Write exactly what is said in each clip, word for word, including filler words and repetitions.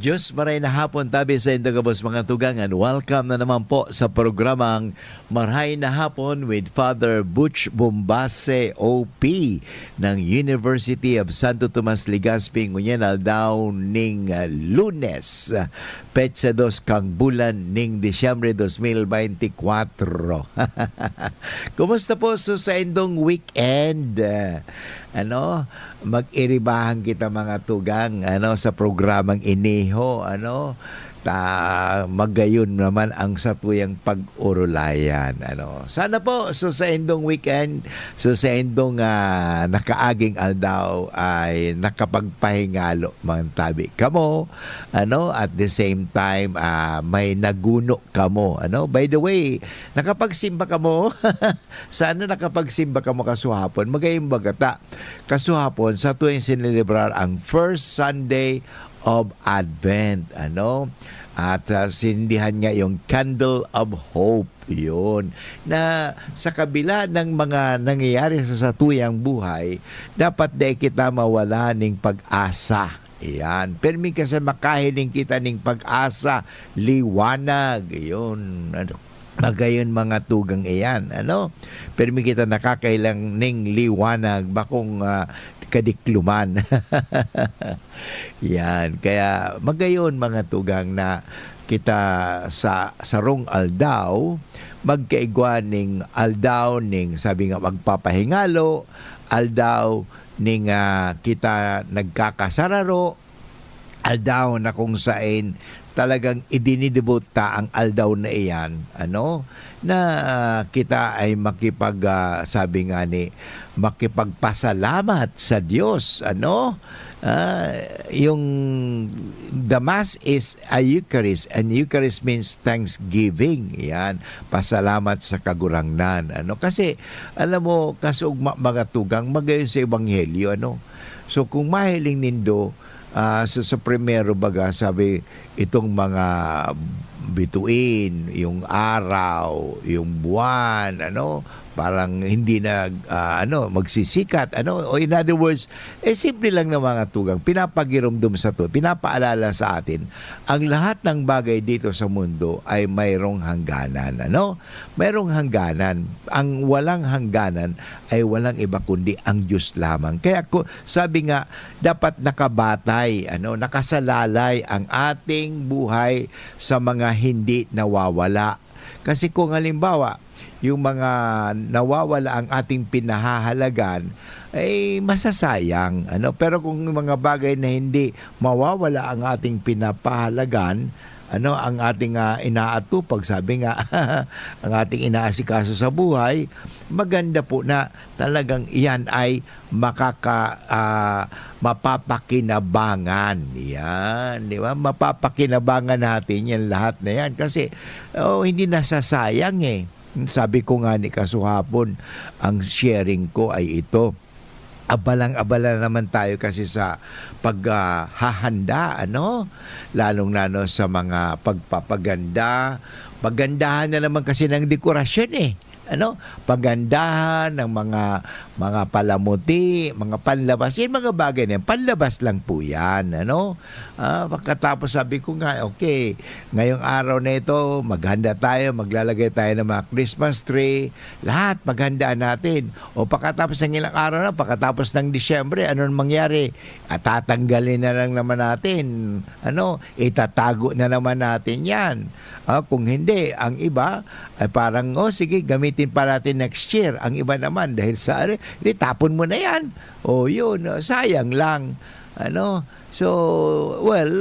Diyos, maray na hapon tabi sa indo gabos mga tugang, and welcome na naman po sa programang Maray na Hapon with Father Butch Bombase, O P, ng University of Santo Tomas, Legazpi, ngunyan aldaw ning, ah, Lunes, petsa dos kang bulan ning Disyembre dos mil beintikwatro. Kumusta po so sa indong weekend? Ah, ano, mag-iribahan kita mga tugang, ano, sa programang iniho, ano, ta magayon naman ang satuyang pag-urulayan, ano. Sana po, so sa indong weekend, so sa indong, ah, nakaaging aldaw ay nakapagpahingalo man tabi kamo, ano, at the same time, ah, may naguno kamo, ano. By the way, nakapagsimba kamo? Sana nakapagsimba kamo kasuhapon. Magayon baga ta, kasuhapon, sa tuwing sinelebrar ang first Sunday of Advent, ano? At, ah, sindihan nga yung Candle of Hope, yun. Na sa kabila ng mga nangyayari sa satuyang buhay, dapat di kita mawala ning pag-asa. Iyan. Permi kasi makahiling kita ning pag-asa, liwanag. Yun. Ano? Magayon mga tugang iyan, ano? Permi kita nakakailang ning liwanag, bakong, ah, kadikluman. Yan. Kaya magayon mga tugang na kita sa sarong aldaw, magkaigwa ning aldaw ning, sabi nga, magpapahingalo, aldaw ning, ah, kita nagkakasararo, aldaw na kung saen talagang idinidebot ta ang aldaw na iyan, ano, na, ah, kita ay makipag, ah, sabi nga ni, makipagpasalamat sa Diyos, ano? Ah, yung the Mass is a Eucharist, and Eucharist means thanksgiving. Yan, pasalamat sa Kagurangnan, ano? Kasi, alam mo, kasuugma, mga tugang, magayon sa Ebanghelyo, ano? So, kung mahiling nindo, ah, sa, sa primero baga, sabi, itong mga bituin, yung araw, yung buwan, ano, parang hindi na, ah, ano, magsisikat, ano, o in other words, eh, simple lang na mga tugang, pinapagiromdom sa to, pinapaalala sa atin, ang lahat ng bagay dito sa mundo ay mayroong hangganan, ano? Mayroong hangganan. Ang walang hangganan ay walang iba kundi ang Diyos lamang. Kaya ko, sabi nga, dapat nakabatay, ano, nakasalalay ang ating buhay sa mga hindi nawawala. Kasi kung halimbawa, yung mga nawawala ang ating pinahahalagan, ay masasayang, ano. Pero kung yung mga bagay na hindi mawawala ang ating pinapahalagan, ano, ang ating, ah, inaatupag, sabi nga, ang ating inaasikaso sa buhay, maganda po na talagang iyan ay makaka-, ah, mapapakinabangan. Yan, di ba? Mapapakinabangan natin yan, lahat na yan. Kasi, oh, hindi nasasayang eh. Sabi ko nga ni kasuhapon, ang sharing ko ay ito. Abalang-abala naman tayo kasi sa pag, ah, hahanda, ano? Lalong-lalo sa mga pagpapaganda. Pagandahan na naman kasi ng dekorasyon eh. Ano? Pagandahan ng mga, mga palamuti, mga panlabas. Yan mga bagay na yan. Panlabas lang po yan, ano? Ah, pagkatapos sabi ko nga, okay, ngayong araw na ito, maghanda tayo, maglalagay tayo ng mga Christmas tree, lahat paghandaan natin. O pagkatapos ng ilang araw na, pagkatapos ng Disyembre, ano nang mangyari? At tatanggalin na lang naman natin, ano, itatago na naman natin yan. Ah, kung hindi, ang iba, ay parang, "Oh, sige, gamitin pa natin next year." Ang iba naman, dahil sa, ano, "Di, tapon mo na yan." O, yun, oh, sayang lang. Ano? So, well,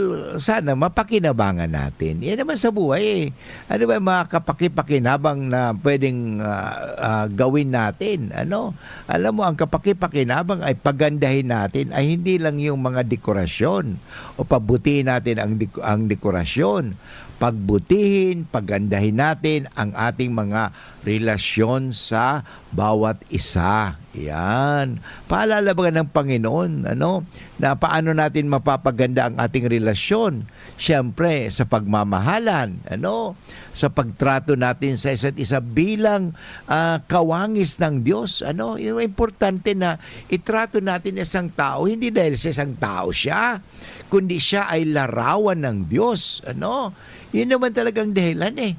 sana mapakinabangan natin. Yan naman sa buhay eh. Ano ba yung mga kapakipakinabang na pwedeng, ah, ah, gawin natin? Ano? Alam mo, ang kapakipakinabang ay pagandahin natin ay hindi lang yung mga dekorasyon o pabutihin natin ang dek-, ang dekorasyon. Pagbutihin, pagandahin natin ang ating mga relasyon sa bawat isa. Yan. Paalala baga ng Panginoon, ano, na paano natin mapapaganda ang ating relasyon. Siyempre, sa pagmamahalan, ano, sa pagtrato natin sa isa't isa bilang, ah, kawangis ng Diyos, ano. Yung importante na itrato natin isang tao, hindi dahil sa isang tao siya, kundi siya ay larawan ng Diyos, ano. Yun naman talagang dahilan, eh.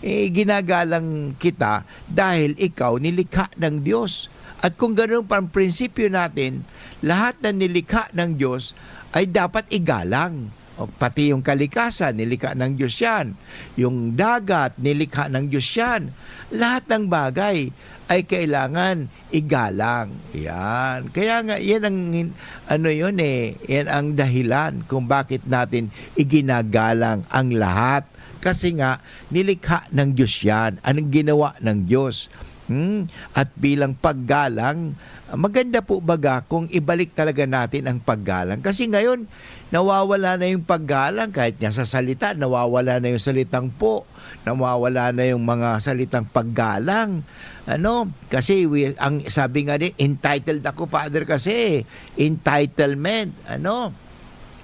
Eh, ginagalang kita dahil ikaw nilikha ng Diyos. At kung ganun pa ang prinsipyo natin, lahat na nilikha ng Diyos ay dapat igalang. O, pati yung kalikasan, nilikha ng Diyos yan. Yung dagat, nilikha ng Diyos yan. Lahat ng bagay ay kailangan igalang. Yan. Kaya nga, yan ang hin-, ano yun eh, yan ang dahilan kung bakit natin iginagalang ang lahat. Kasi nga, nilikha ng Diyos yan. Anong ginawa ng Diyos? Hmm? At bilang paggalang, maganda po baga kung ibalik talaga natin ang paggalang. Kasi ngayon, nawawala na yung paggalang. Kahit nga sa salita, nawawala na yung salitang po. Nawawala na yung mga salitang paggalang. Ano? Kasi we, ang sabi nga din, "Entitled ako, Father," kasi entitlement, ano?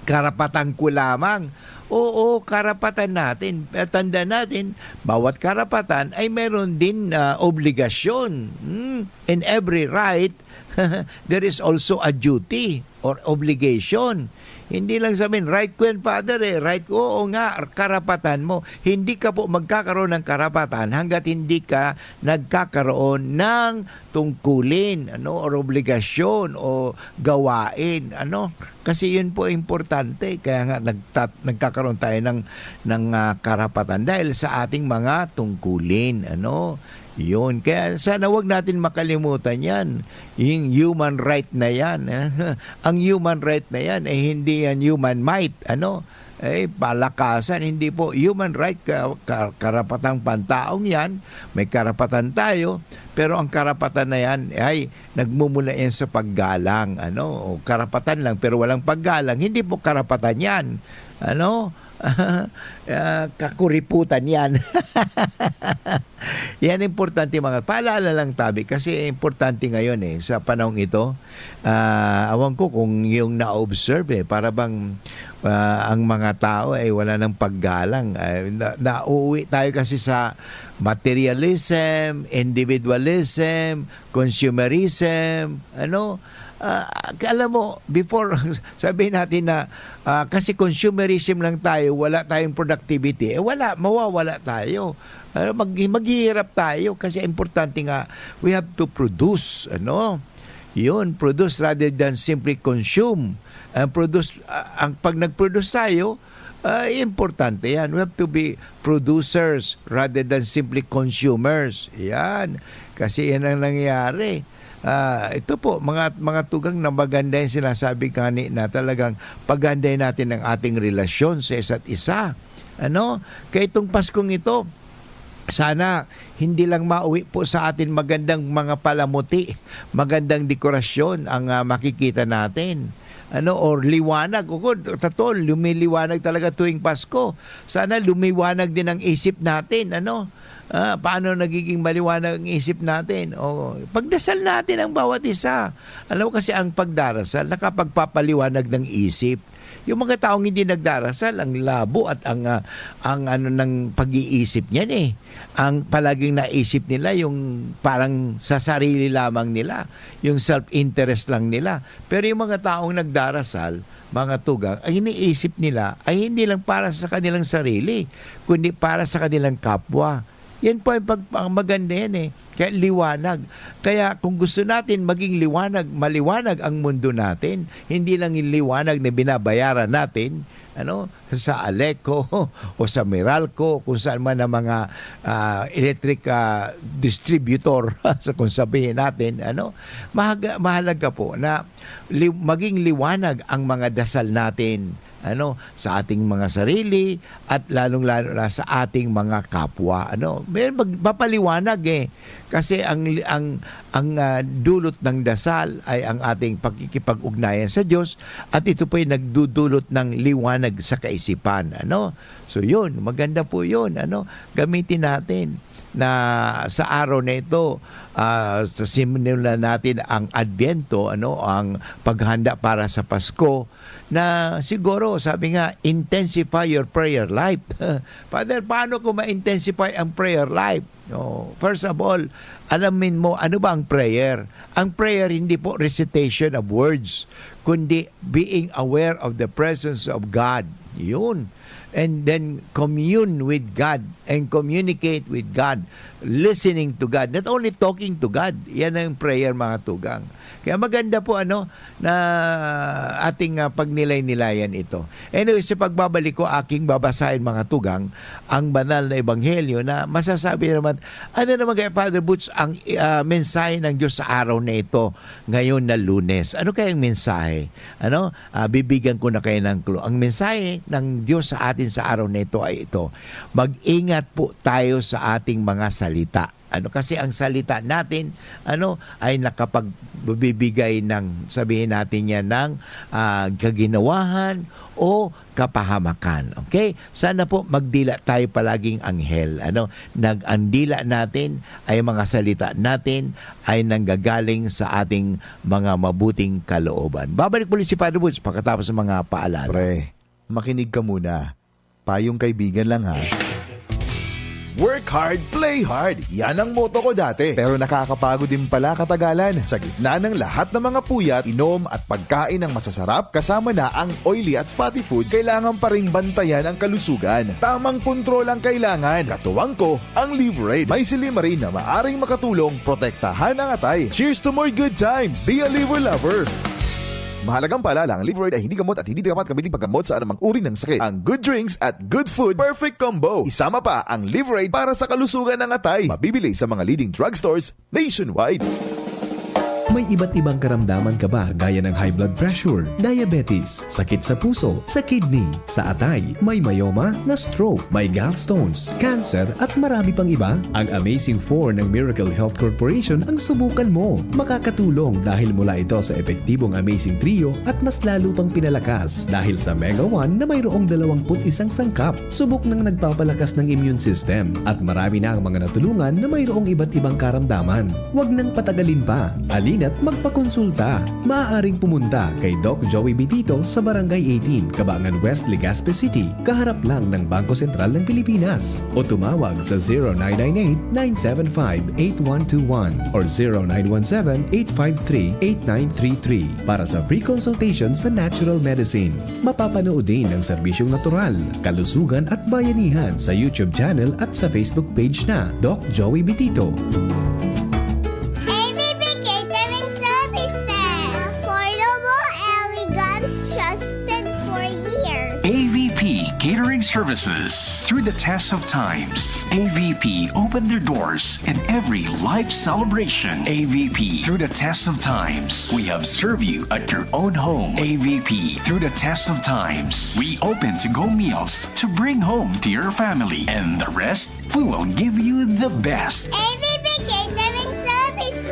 Karapatan ko lamang. Oo, karapatan natin. Eh, tandaan natin, bawat karapatan ay meron din, ah, obligasyon. Hmm? In every right, there is also a duty or obligation. Hindi lang sabihin, "Right ko yan, Father, eh. Right ko." Oo nga, karapatan mo. Hindi ka po magkakaroon ng karapatan hanggat hindi ka nagkakaroon ng tungkulin, ano, or obligasyon o gawain, ano. Kasi yun po importante. Kaya nga nagtat-, nagkakaroon tayo ng, ng, ah, karapatan dahil sa ating mga tungkulin, ano. Yun. Kaya sana wag natin makalimutan yan. Yung human right na yan. Ang human right na yan, eh, hindi yan human might, ano. Eh, palakasan, hindi po. Human right, ka-, ka-, karapatang pantaong yan. May karapatan tayo. Pero ang karapatan na yan ay nagmumula yan sa paggalang, ano. O, karapatan lang, pero walang paggalang. Hindi po karapatan yan. Ano? Ah, kakuriputan yan. Yan importante, mga paalala lang tabi, kasi importante ngayon, eh, sa panahong ito. Ah, awan ko kung yung na-observe, eh, para bang, ah, ang mga tao ay wala nang paggalang. Ah, na-, nauuwi tayo kasi sa materialism, individualism, consumerism, ano? Ah, alam mo, before, sabihin natin na, ah, kasi consumerism lang tayo, wala tayong productivity, eh, wala, mawawala tayo. Ah, mag-, maghihirap tayo kasi importante nga, we have to produce, ano? Yun, produce rather than simply consume. Ang produce, ah, ang, pag nag-produce tayo, ah, importante yan. We have to be producers rather than simply consumers. Yan. Kasi yan ang nangyayari. Ah, ito po, mga, mga tugang na maganda yung sinasabi kani na talagang pagandahin natin ang ating relasyon sa isa't isa. Ano? Kaya itong Paskong ito, sana hindi lang mauwi po sa atin magandang mga palamuti, magandang dekorasyon ang, ah, makikita natin. Ano, or liwanag. Ako, totoo, lumiliwanag talaga tuwing Pasko. Sana lumiwanag din ang isip natin, ano? Ah, paano nagiging maliwanag ang isip natin? O, pagdasal natin ang bawat isa. Alam mo kasi, ang pagdarasal nakapagpapaliwanag ng isip. Yung mga taong hindi nagdarasal, ang labo at ang, ah, ang ano ng pag-iisip niyan, eh. Ang palaging naisip nila yung parang sa sarili lamang nila, yung self-interest lang nila. Pero yung mga taong nagdarasal, mga tugang, ang iniisip nila ay hindi lang para sa kanilang sarili, kundi para sa kanilang kapwa. Yan po ang pag-, ang maganda yan, eh. Kaya liwanag. Kaya kung gusto natin maging liwanag, maliwanag ang mundo natin, hindi lang yung liwanag na binabayaran natin, ano, sa Aleco o sa Meralco, kung saan man ang mga, ah, electric, ah, distributor, sa, kung sabihin natin, ano, mahaga-, mahalaga po na li-, maging liwanag ang mga dasal natin. ano, sa ating mga sarili at lalong-lalo na sa ating mga kapwa, ano. May magpapaliwanag, eh. Kasi ang ang ang, ah, dulot ng dasal ay ang ating pakikipag-ugnayan sa Diyos at ito po'y nagdudulot ng liwanag sa kaisipan, ano. So yun, maganda po yun, ano. Gamitin natin na sa araw na ito, ah, sa simulan natin ang Adbyento, ano, ang paghanda para sa Pasko, na siguro, sabi nga, "Intensify your prayer life." Father, paano ko ma-intensify ang prayer life? Oh, first of all, alamin mo ano ba ang prayer. Ang prayer hindi po recitation of words, kundi being aware of the presence of God. Yun. And then commune with God and communicate with God, listening to God, not only talking to God. Yan ang prayer, mga tugang. Kaya maganda po, ano, na ating, ah, pagnilay-nilayan ito. Anyway, sa pagbabalik ko, aking babasahin, mga tugang, ang banal na ebanghelyo na masasabi naman, ano naman kaya, Father Butch, ang, ah, mensahe ng Diyos sa araw na ito, ngayon na Lunes? Ano kaya ang mensahe? Ano? Ah, bibigyan ko na kayo ng clue. Ang mensahe ng Diyos sa atin sa araw na ito ay ito, mag-ingat po tayo sa ating mga salita. Ano, kasi ang salita natin, ano, ay nakapagbibigay ng, sabihin natin yan, ng, ah, kaginawahan o kapahamakan. Okay? Sana po magdila tayo palaging anghel. Ano, nag, ang dila natin ay mga salita natin ay nanggagaling sa ating mga mabuting kalooban. Babalik muli si Father Butch pagkatapos ng mga paalala. Pre, makinig ka muna. Payong kaibigan lang, ha. Work hard, play hard. Yan ang motto ko dati. Pero nakakapagod din pala katagalan. Sa gitna ng lahat ng mga puyat, inom at pagkain ng masasarap, kasama na ang oily at fatty foods, kailangan pa ring bantayan ang kalusugan. Tamang kontrol ang kailangan. Katuwang ko, ang Liverade. May silymarin na maaring makatulong protektahan ang atay. Cheers to more good times! Be a Liver Lover! Mahalagang paalala, ang Liverade ay hindi gamot at hindi dapat gamitin paggamot sa anumang uri ng sakit. Ang good drinks at good food, perfect combo. Isama pa ang Liverade para sa kalusugan ng atay. Mabibili sa mga leading drugstores nationwide. May iba't ibang karamdaman ka ba, gaya ng high blood pressure, diabetes, sakit sa puso, sa kidney, sa atay, may myoma, na stroke, may gallstones, cancer, at marami pang iba? Ang Amazing Four ng Miracle Health Corporation ang subukan mo. Makakatulong dahil mula ito sa epektibong Amazing Trio at mas lalo pang pinalakas dahil sa Mega One na mayroong dalawampu't isang sangkap. Subok nang nagpapalakas ng immune system at marami na ang mga natulungan na mayroong iba't ibang karamdaman. Huwag nang patagalin pa. Halina't magpakonsulta. Maaaring pumunta kay Doc Joey Bitito sa Barangay eighteen, Cabangan West, Legazpi City, kaharap lang ng Bangko Sentral ng Pilipinas. O tumawag sa zero nine nine eight, nine seven five, eight one two one or zero nine one seven, eight five three, eight nine three three para sa free consultation sa natural medicine. Mapapanood din ang serbisyong natural, kalusugan at bayanihan sa YouTube channel at sa Facebook page na Doc Joey Bitito. A V P Catering Services. Affordable, elegant, trusted for years. A V P Catering Services. Through the test of times, A V P opened their doors in every life celebration. A V P, through the test of times, we have served you at your own home. A V P, through the test of times, we open to-go meals to bring home to your family. And the rest, we will give you the best. A V P Catering Services.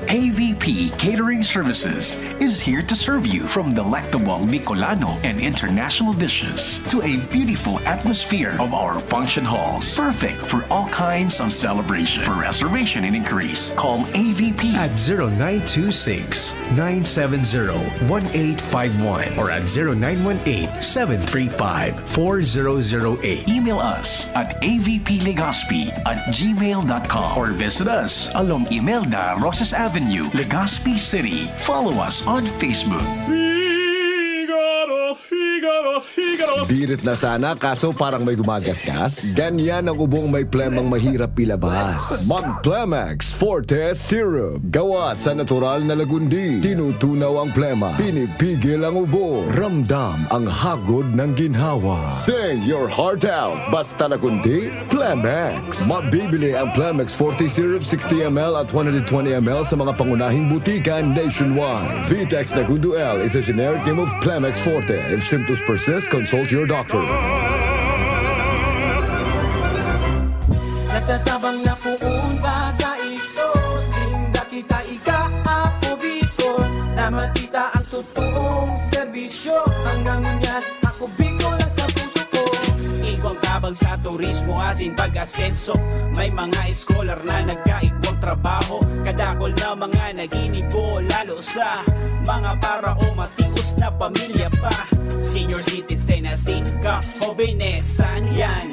A V P Catering Services is here to serve you, from delectable Bicolano and international dishes to a beautiful atmosphere of our function halls. Perfect for all kinds of celebration. For reservation and inquiries, call A V P at zero nine two six, nine seven zero, one eight five one or at zero nine one eight, seven three five, four zero zero eight. Email us at A V P Legazpi at gmail dot com or visit us along Imelda Rosas Avenue, Legazpi City. Follow us on Facebook. Figaro, Figaro, Figaro. Birit na sana, kaso parang may gumagasgas. Ganyan ang ubong may plemang mahirap ilabas. Mag Plemex Forte Syrup. Gawa sa natural na lagundi. Tinutunaw ang plema. Pinipigil ang ubo. Ramdam ang hagod ng ginhawa. Sing your heart out. Basta lagundi, Plemex. Mabibili ang Plemex Forte Syrup sixty M L at one hundred twenty M L sa mga pangunahing butika nationwide. Vitex Nagundo L is a generic name of Plemex Forte. If symptoms persist, consult your doctor. Natatabang na poon baga ito. Sinda kita ika ako Bicol. Na makita ang totoong serbisyo. Hanggang ngunyan ako Bicol lang sa puso ko. Igwang tabang sa turismo asin pag-asenso. May mga eskolar na nagkaigwang trabaho. Kadakol na mga naginibo, lalo sa mga para o matios na pamilya pa. Senior citizen asin kahobenesan yan.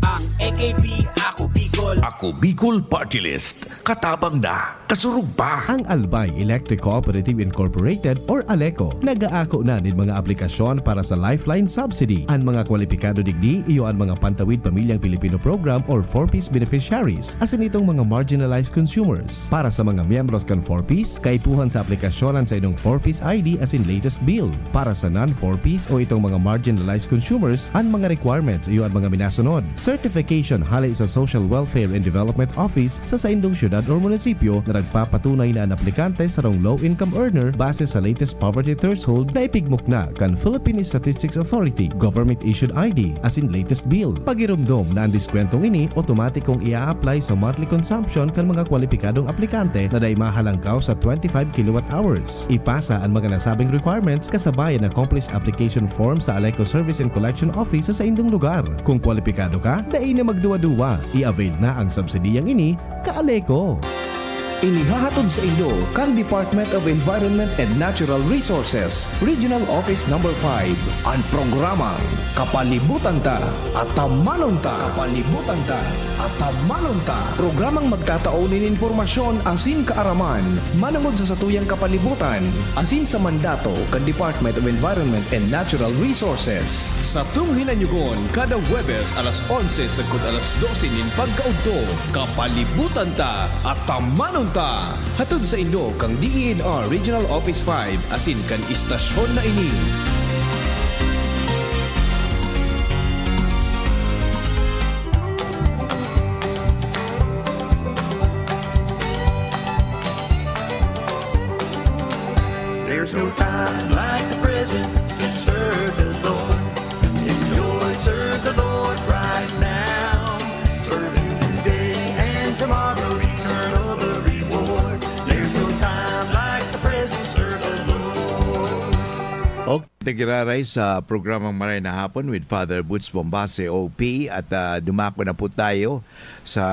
Ang A K B, Ako Bicol. Ako Bicol Party List. Katabang na, kasurog pa. Ang Albay Electric Cooperative Incorporated or ALECO nag-aako na nin mga aplikasyon para sa Lifeline Subsidy. An mga kwalipikado digdi iyo an mga Pantawid Pamilyang Pilipino Program or four Ps beneficiaries, asin itong mga marginalized consumers. Para sa mga miyembros kan four Ps, kaipuhan sa aplikasyon an saindong four Ps I D asin latest bill. Para sa non-four Ps o itong mga marginalized consumers, an mga requirements iyo an mga minasunod. Certification hale sa Social Welfare and Development Office sa saindong syudad or munisipyo na nagpapatunay na an aplikante sarong low-income earner base sa latest poverty threshold na ipigmukna kan Philippine Statistics Authority, government-issued I D, asin latest bill. Pagiromdom na an diskwentong ini otomatikong ia-apply sa monthly consumption kan mga kwalipikadong aplikante na dai mahalangkaw sa twenty-five kilowatt hours. Ipasa an mga nasabing requirements kasabay an accomplished application form sa ALECO Service and Collection Office sa saindong lugar. Kung kwalipikado ka, dai na magduwa-duwa. I-avail na ang subsidiyang ini, ka-ALECO. Inihahatod sa indo kan Department of Environment and Natural Resources, Regional Office Number five, an programang Kapalibutan Ta, Atamanon Ta. Kapalibutan Ta, Atamanon Ta. Programang magtatao nin impormasyon asin kaaraman manongod sa satuyang kapalibutan asin sa mandato kan Department of Environment and Natural Resources. Satong hinanyugon kada Huwebes alas onse sagkod alas dose nin pagkaudto. Kapalibutan Ta, Atamanon Ta. Hatod sa indo kan D E N R Regional Office five asin kan istasyon na ini. There's no time like the present to serve the Lord. Enjoy, serve the Lord right now. Serve Him today and tomorrow, eternal the reward. There's no time like the present, serve the Lord. Okay, nagiraray sa programang Maray na Hapon with Father Butch Bombase, O P, at ah, dumako na po tayo sa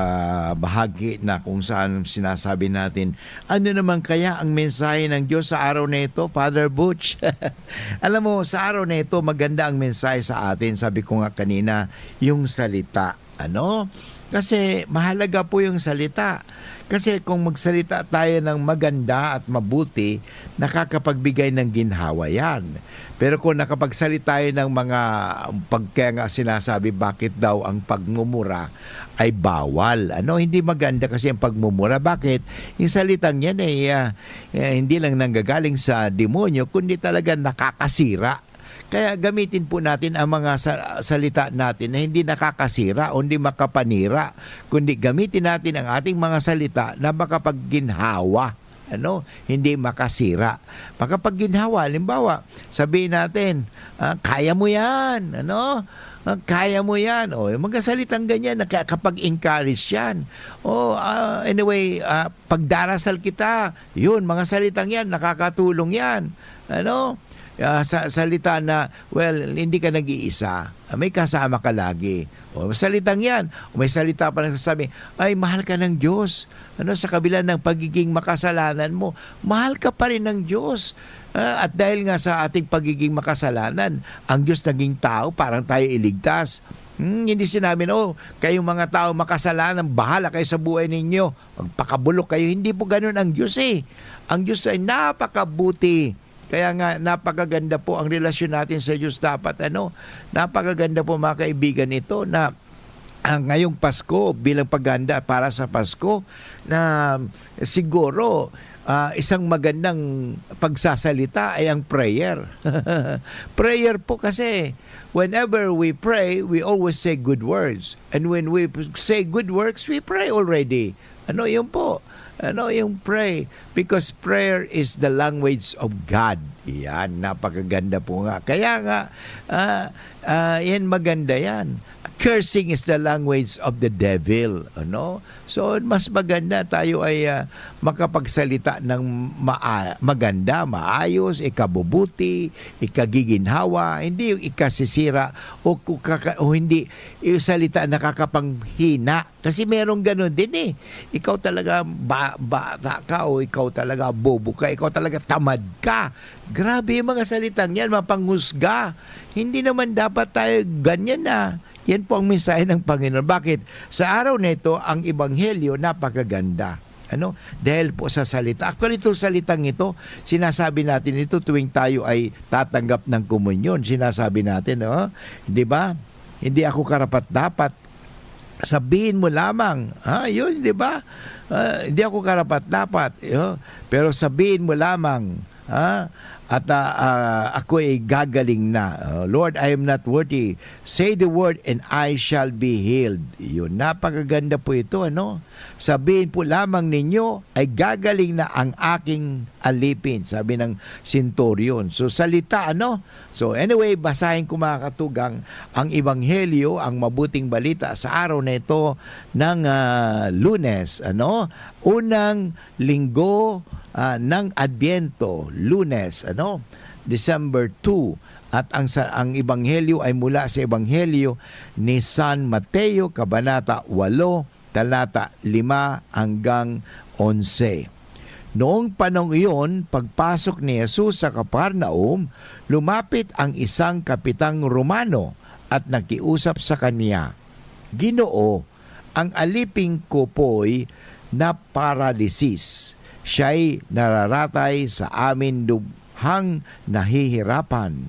bahagi na kung saan sinasabi natin, ano naman kaya ang mensahe ng Diyos sa araw na ito, Father Butch? Alam mo, sa araw na ito, maganda ang mensahe sa atin. Sabi ko nga kanina, yung salita. Ano? Kasi mahalaga po yung salita. Kasi kung magsalita tayo ng maganda at mabuti, nakakapagbigay ng ginhawa yan. Pero kung nakapagsalita tayo ng mga, pag, kaya nga sinasabi, bakit daw ang pagmumura ay bawal? Ano, hindi maganda kasi ang pagmumura. Bakit? Yung salitang yan ay ah, eh, hindi lang nanggagaling sa demonyo, kundi talaga nakakasira. Kaya gamitin po natin ang mga sa- salita natin na hindi nakakasira o hindi makapanira, kundi gamitin natin ang ating mga salita na makapagginhawa, ano, hindi makasira. Makapagginhawa, halimbawa, sabihin natin, ah, "Kaya mo yan," ano? "Ah, kaya mo yan." O, yung mga salitang ganyan, nakakapag-encourage yan. O, ah, anyway, ah, pagdarasal kita, yun, mga salitang yan, nakakatulong yan. Ano? Ah, sa salita na, well, hindi ka nag-iisa. Ah, may kasama ka lagi. O, salitang yan. O, may salita pa nagsasabi, "Ay, mahal ka ng Diyos." Ano, sa kabila ng pagiging makasalanan mo, mahal ka pa rin ng Diyos. Ah, at dahil nga sa ating pagiging makasalanan, ang Diyos naging tao, parang tayo iligtas. Hmm, hindi sinabi na, "Oh, kayong mga tao makasalanan, bahala kayo sa buhay ninyo. Magpakabulok kayo." Hindi po ganun ang Diyos eh. Ang Diyos ay napakabuti. Kaya nga, napakaganda po ang relasyon natin sa Diyos dapat, ano? Napakaganda po, mga kaibigan, ito na, ah, ngayong Pasko, bilang paghahanda para sa Pasko, na siguro, ah, isang magandang pagsasalita ay ang prayer. Prayer po kasi, whenever we pray, we always say good words. And when we say good works, we pray already. Ano yun po? Ano yung pray? Because prayer is the language of God. Yan, napakaganda po nga. Kaya nga, ah, ah, yan maganda yan. Cursing is the language of the devil. Ano? So, mas maganda tayo ay, ah, makapagsalita ng maa-, maganda, maayos, ikabubuti, ikagiginhawa, hindi yung ikasisira o, ku-, kaka-, o hindi yung salita nakakapanghina. Kasi merong ganun din eh. Ikaw talaga ba-, bata ka o ikaw talaga bobo ka, ikaw talaga tamad ka. Grabe yung mga salitang yan, mapanghusga. Hindi naman dapat tayo ganyan na. Yan po ang mensahe ng Panginoon. Bakit? Sa araw na ito, ang Ebanghelyo napakaganda. Ano? Dahil po sa salita. Actually, itong salitang ito, sinasabi natin ito tuwing tayo ay tatanggap ng komunyon. Sinasabi natin, oh, di ba? Hindi ako karapat-dapat. Sabihin mo lamang, ha? Yun, di ba? Ah, hindi ako karapat-dapat. Yo. Pero sabihin mo lamang, ha? At, ah, ah, ako'y gagaling na. Oh, "Lord, I am not worthy. Say the word and I shall be healed." Yun, napakaganda po ito, ano? "Sabihin po lamang ninyo ay gagaling na ang aking alipin," sabi ng centurion. So, salita, ano? So, anyway, basahin ko, mga katugang, ang Ebanghelyo, ang mabuting balita sa araw na ito ng, ah, Lunes, ano? Unang linggo, ah, ng Adbyento, Lunes, ano? December two. At ang sa, ang Ebanghelyo ay mula sa Ebanghelyo ni San Mateo, Kabanata walo, talata lima hanggang onse. Noong panahong iyon, pagpasok ni Jesus sa Capernaum, lumapit ang isang kapitang Romano at nakiusap sa kanya, "Ginoo, ang alipin ko po'y naparalisis. Siya'y nararatay sa amin lubhang nahihirapan.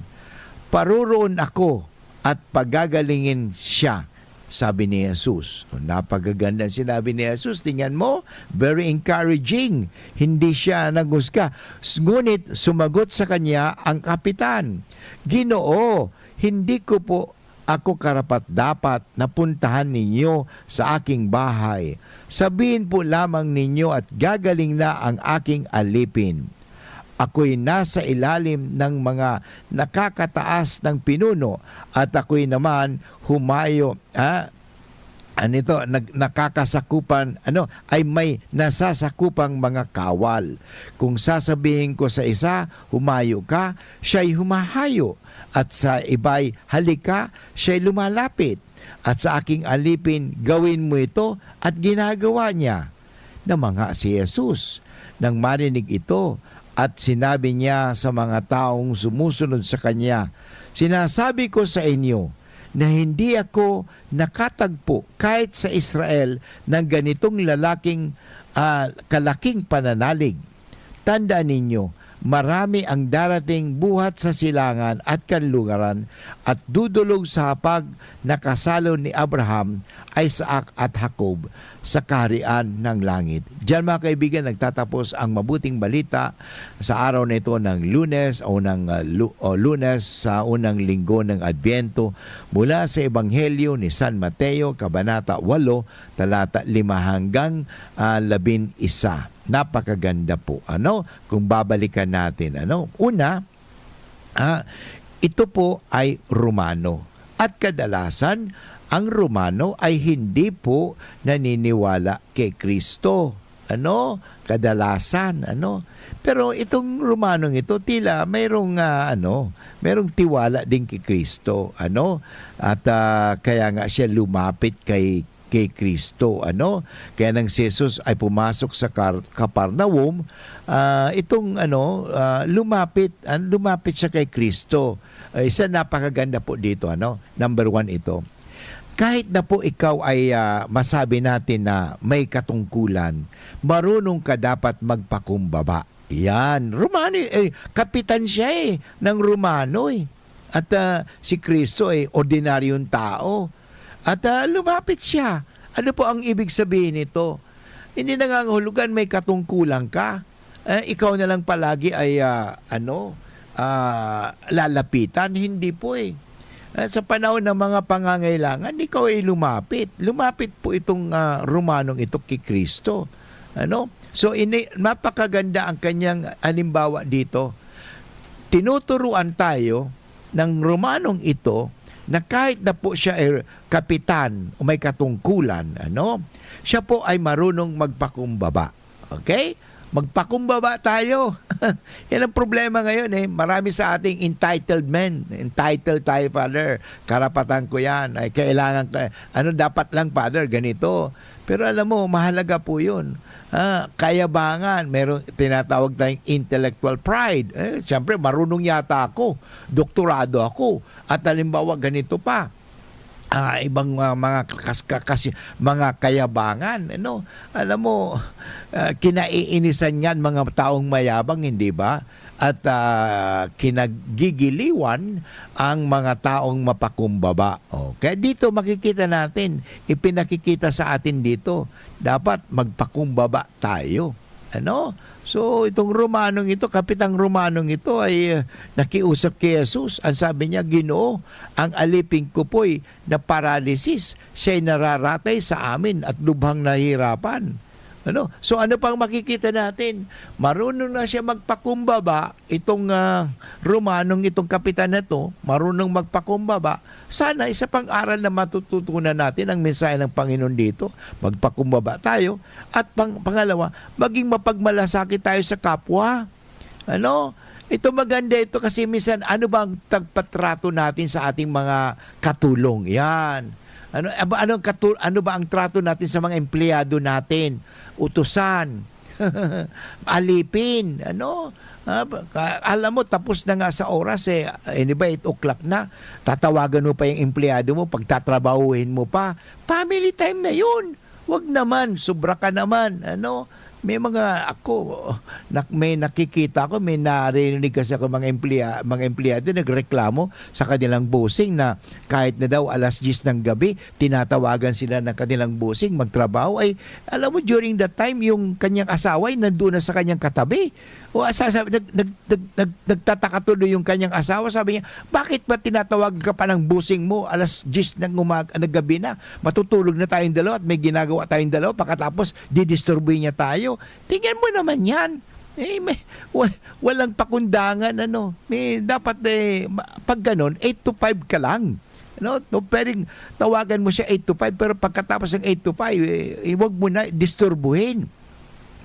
Paroroon ako at pagagalingin siya," sabi ni Jesus. Napakagandang sinabi ni Jesus. Tingnan mo, very encouraging. Hindi siya naghusga. Ngunit sumagot sa kanya ang kapitan, "Ginoo, hindi ko po ako karapat-dapat na puntahan ninyo sa aking bahay. Sabihin po lamang ninyo at gagaling na ang aking alipin. Ako'y nasa ilalim ng mga nakakataas ng pinuno at ako'y naman humayo," ha? Ano ito? Nag-, nakakasakupan, ano, ay may nasasakupang mga kawal. Kung sasabihin ko sa isa, "Humayo ka," siya'y humahayo. At sa iba'y, "Halika," siya'y lumalapit. At sa aking alipin, "Gawin mo ito," at ginagawa niya. Namangha si Jesus nang marinig ito at sinabi niya sa mga taong sumusunod sa kanya, "Sinasabi ko sa inyo na hindi ako nakatagpo kahit sa Israel ng ganitong lalaking, ah, kalaking pananalig. Tandaan ninyo, marami ang darating buhat sa silangan at kanlugaran at dudulog sa hapag na kasalon ni Abraham, Isaac at Jacob sa kaharian ng langit." Diyan, mga kaibigan, nagtatapos ang mabuting balita sa araw na ito ng Lunes o ng, ah, Lu-, o Lunes sa unang linggo ng Adbyento, mula sa Ebanghelyo ni San Mateo, Kabanata walo, talata lima hanggang, ah, labin-isa. Napakaganda po, ano, kung babalikan natin, ano. Una, ah, ito po ay Romano. At kadalasan, ang Romano ay hindi po naniniwala kay Kristo. Ano? Kadalasan, ano? Pero itong Romanong ito, tila mayroong, ah, ano, mayroong tiwala din kay Kristo, ano? At, ah, kaya nga siya lumapit kay, kay Kristo, ano? Kaya nang si Jesus ay pumasok sa Kar-, Kapernaum, ah, itong, ano, ah, lumapit, ah, lumapit siya kay Kristo. Ah, isa napakaganda po dito, ano? Number one ito. Kahit na po ikaw ay, ah, masabi natin na may katungkulan, marunong ka dapat magpakumbaba. Yan, Romano, eh, kapitan siya, eh, ng Romano, eh. At, ah, si Kristo ay ordinaryong tao. At, ah, lumapit siya. Ano po ang ibig sabihin nito? Hindi nangangahulugan may katungkulan ka. Eh, ikaw na lang palagi ay, ah, ano, ah, lalapitan. Hindi po, eh. Ah, sa panahon ng mga pangangailangan, ikaw ay lumapit. Lumapit po itong, ah, Romanong ito kay Kristo. Ano? So, ini napakaganda ang kanyang halimbawa dito. Tinuturuan tayo ng Romanong ito na kahit na po siya ay kapitan o may katungkulan, ano, siya po ay marunong magpakumbaba. Okay? Magpakumbaba tayo. Yan ang problema ngayon, eh. Marami sa ating entitled men. Entitled tayo, Father. Karapatan ko yan. Ay, kailangan ka, ano, dapat lang, Father, ganito. Pero alam mo, mahalaga po yun. Ah, kayabangan, meron tinatawag tayong intellectual pride. Eh, siyempre, marunong yata ako. Doktorado ako. At halimbawa, ganito pa. Ah, ibang, ah, mga kas-, ka-, kasi, mga kayabangan, ano? Alam mo, ah, kinaiinisan yan mga taong mayabang, hindi ba? At, ah, kinagigiliwan ang mga taong mapakumbaba. Oh, kaya dito makikita natin, ipinakikita sa atin dito, dapat magpakumbaba tayo. Ano? So, itong Romanong ito, kapitang Romanong ito ay, ah, nakiusap kay Jesus. Ang sabi niya, "Ginoo, ang alipin ko po'y na paralisis, siya'y nararatay sa amin at lubhang nahihirapan." Ano? So, ano pang makikita natin? Marunong na siya magpakumbaba, itong, ah, Romanong itong kapitan na 'to, marunong magpakumbaba. Sana isa pang aral na matututunan natin ang mensahe ng Panginoon dito. Magpakumbaba tayo. At pang-, pangalawa, maging mapagmalasakit tayo sa kapwa. Ano? Ito maganda ito kasi minsan ano ba ang tagpatrato natin sa ating mga katulong? Yan. Ano, aba, anong katu-, ano ba ang trato natin sa mga empleyado natin? Utusan. Alipin, ano? Ah, ba-, ka-, alam mo, tapos na nga sa oras eh. Ano ba, eight o'clock na. Tatawagan mo pa yung empleyado mo, pagtatrabahuhin mo pa. Family time na yun. Wag naman, sobra ka naman, ano? May mga, ako, nak-, may nakikita ko, may narinig kasi ako mga empleya-, mga empleyado nagreklamo sa kanilang bossing na kahit na daw alas diyes ng gabi, tinatawagan sila ng kanilang bossing magtrabaho. Ay, alam mo, during that time, yung kanyang asawa ay nandun na sa kanyang katabi. O, sa, sa, nag-, nag-, nag-, nag-, nagtataka tuloy yung kanyang asawa. Sabi niya, "Bakit ba tinatawagan ka pa ng bossing mo? Alas diyes ng umag-, ng gabi na. Matutulog na tayong dalawa at may ginagawa tayong dalawa. Pagkatapos, didisturbuhin niya tayo." Tingnan mo naman yan. Eh, may, wa-, walang pakundangan, ano. May, dapat, eh, ma-, pag ganon, eight to five ka lang. No? No, pwedeng tawagan mo siya eight to five, pero pagkatapos ng eight to five, eh, eh, wag mo na disturbuhin.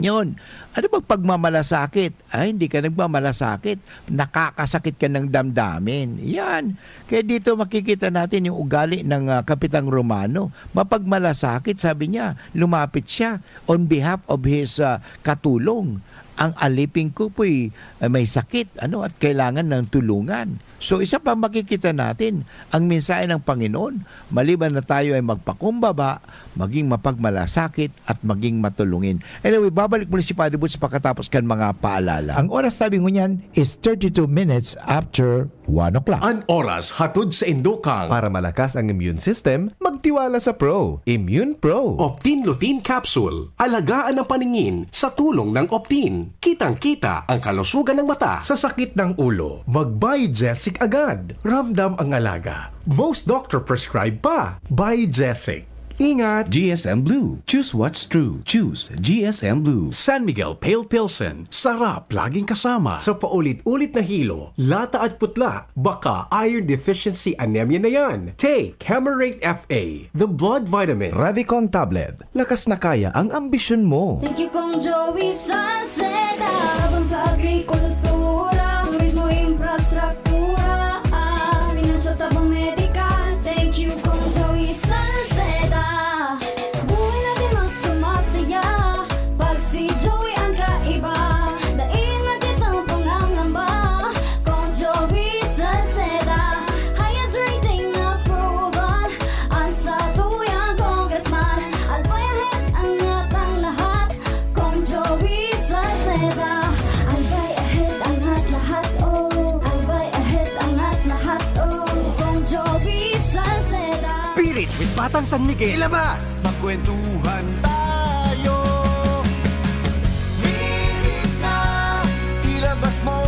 Yun. Ano bang pagmamalasakit? Ay, hindi ka nagmamalasakit. Nakakasakit ka ng damdamin. Yan. Kaya dito makikita natin yung ugali ng, ah, Kapitang Romano. Mapagmalasakit, sabi niya, lumapit siya on behalf of his, ah, katulong. Ang alipin ko po'y, ah, may sakit, ano, at kailangan ng tulungan. So, isa pa makikita natin ang mensahe ng Panginoon. Maliban na tayo ay magpakumbaba, maging mapagmalasakit at maging matulungin. Anyway, babalik muli si Padre Boots pagkatapos kan mga paalala. Ang oras tabi ngunyan is thirty-two minutes after one o'clock. An oras hatod sa indukang. Para malakas ang immune system, magtiwala sa Pro. Immune Pro. Optin Lutein Capsule. Alagaan ang paningin sa tulong ng Optin. Kitang-kita ang kalusugan ng mata. Sa sakit ng ulo, mag-Biogesic agad. Ramdam ang alaga. Most doctor prescribe pa. Biogesic. Ingat! G S M Blue. Choose what's true. Choose G S M Blue. San Miguel Pale Pilsen. Sarap laging kasama. Sa paulit-ulit na hilo, lata at putla, baka iron deficiency anemia na yan. Take Camerate F A, the blood vitamin. Revicon Tablet. Lakas na kaya ang ambisyon mo. Thank you, Kong Joey Salceda. Tabang sa agrikultura, turismo, infrastruktura, ah, pinansyal, tabang medikal. Thank you, Kong Joey Salceda. Buhay natin mas sumasaya pag si Joey ang kaiba. Dai na kitang pangangamba, Kong Joey Salceda. Highest rating na approval. Ang satuyang congressman, Albay Ahead, angat ang lahat. Kong Joey Salceda, ang Batang San Miguel. Ilabas! Magkwentuhan tayo. Hirit na, ilabas mo.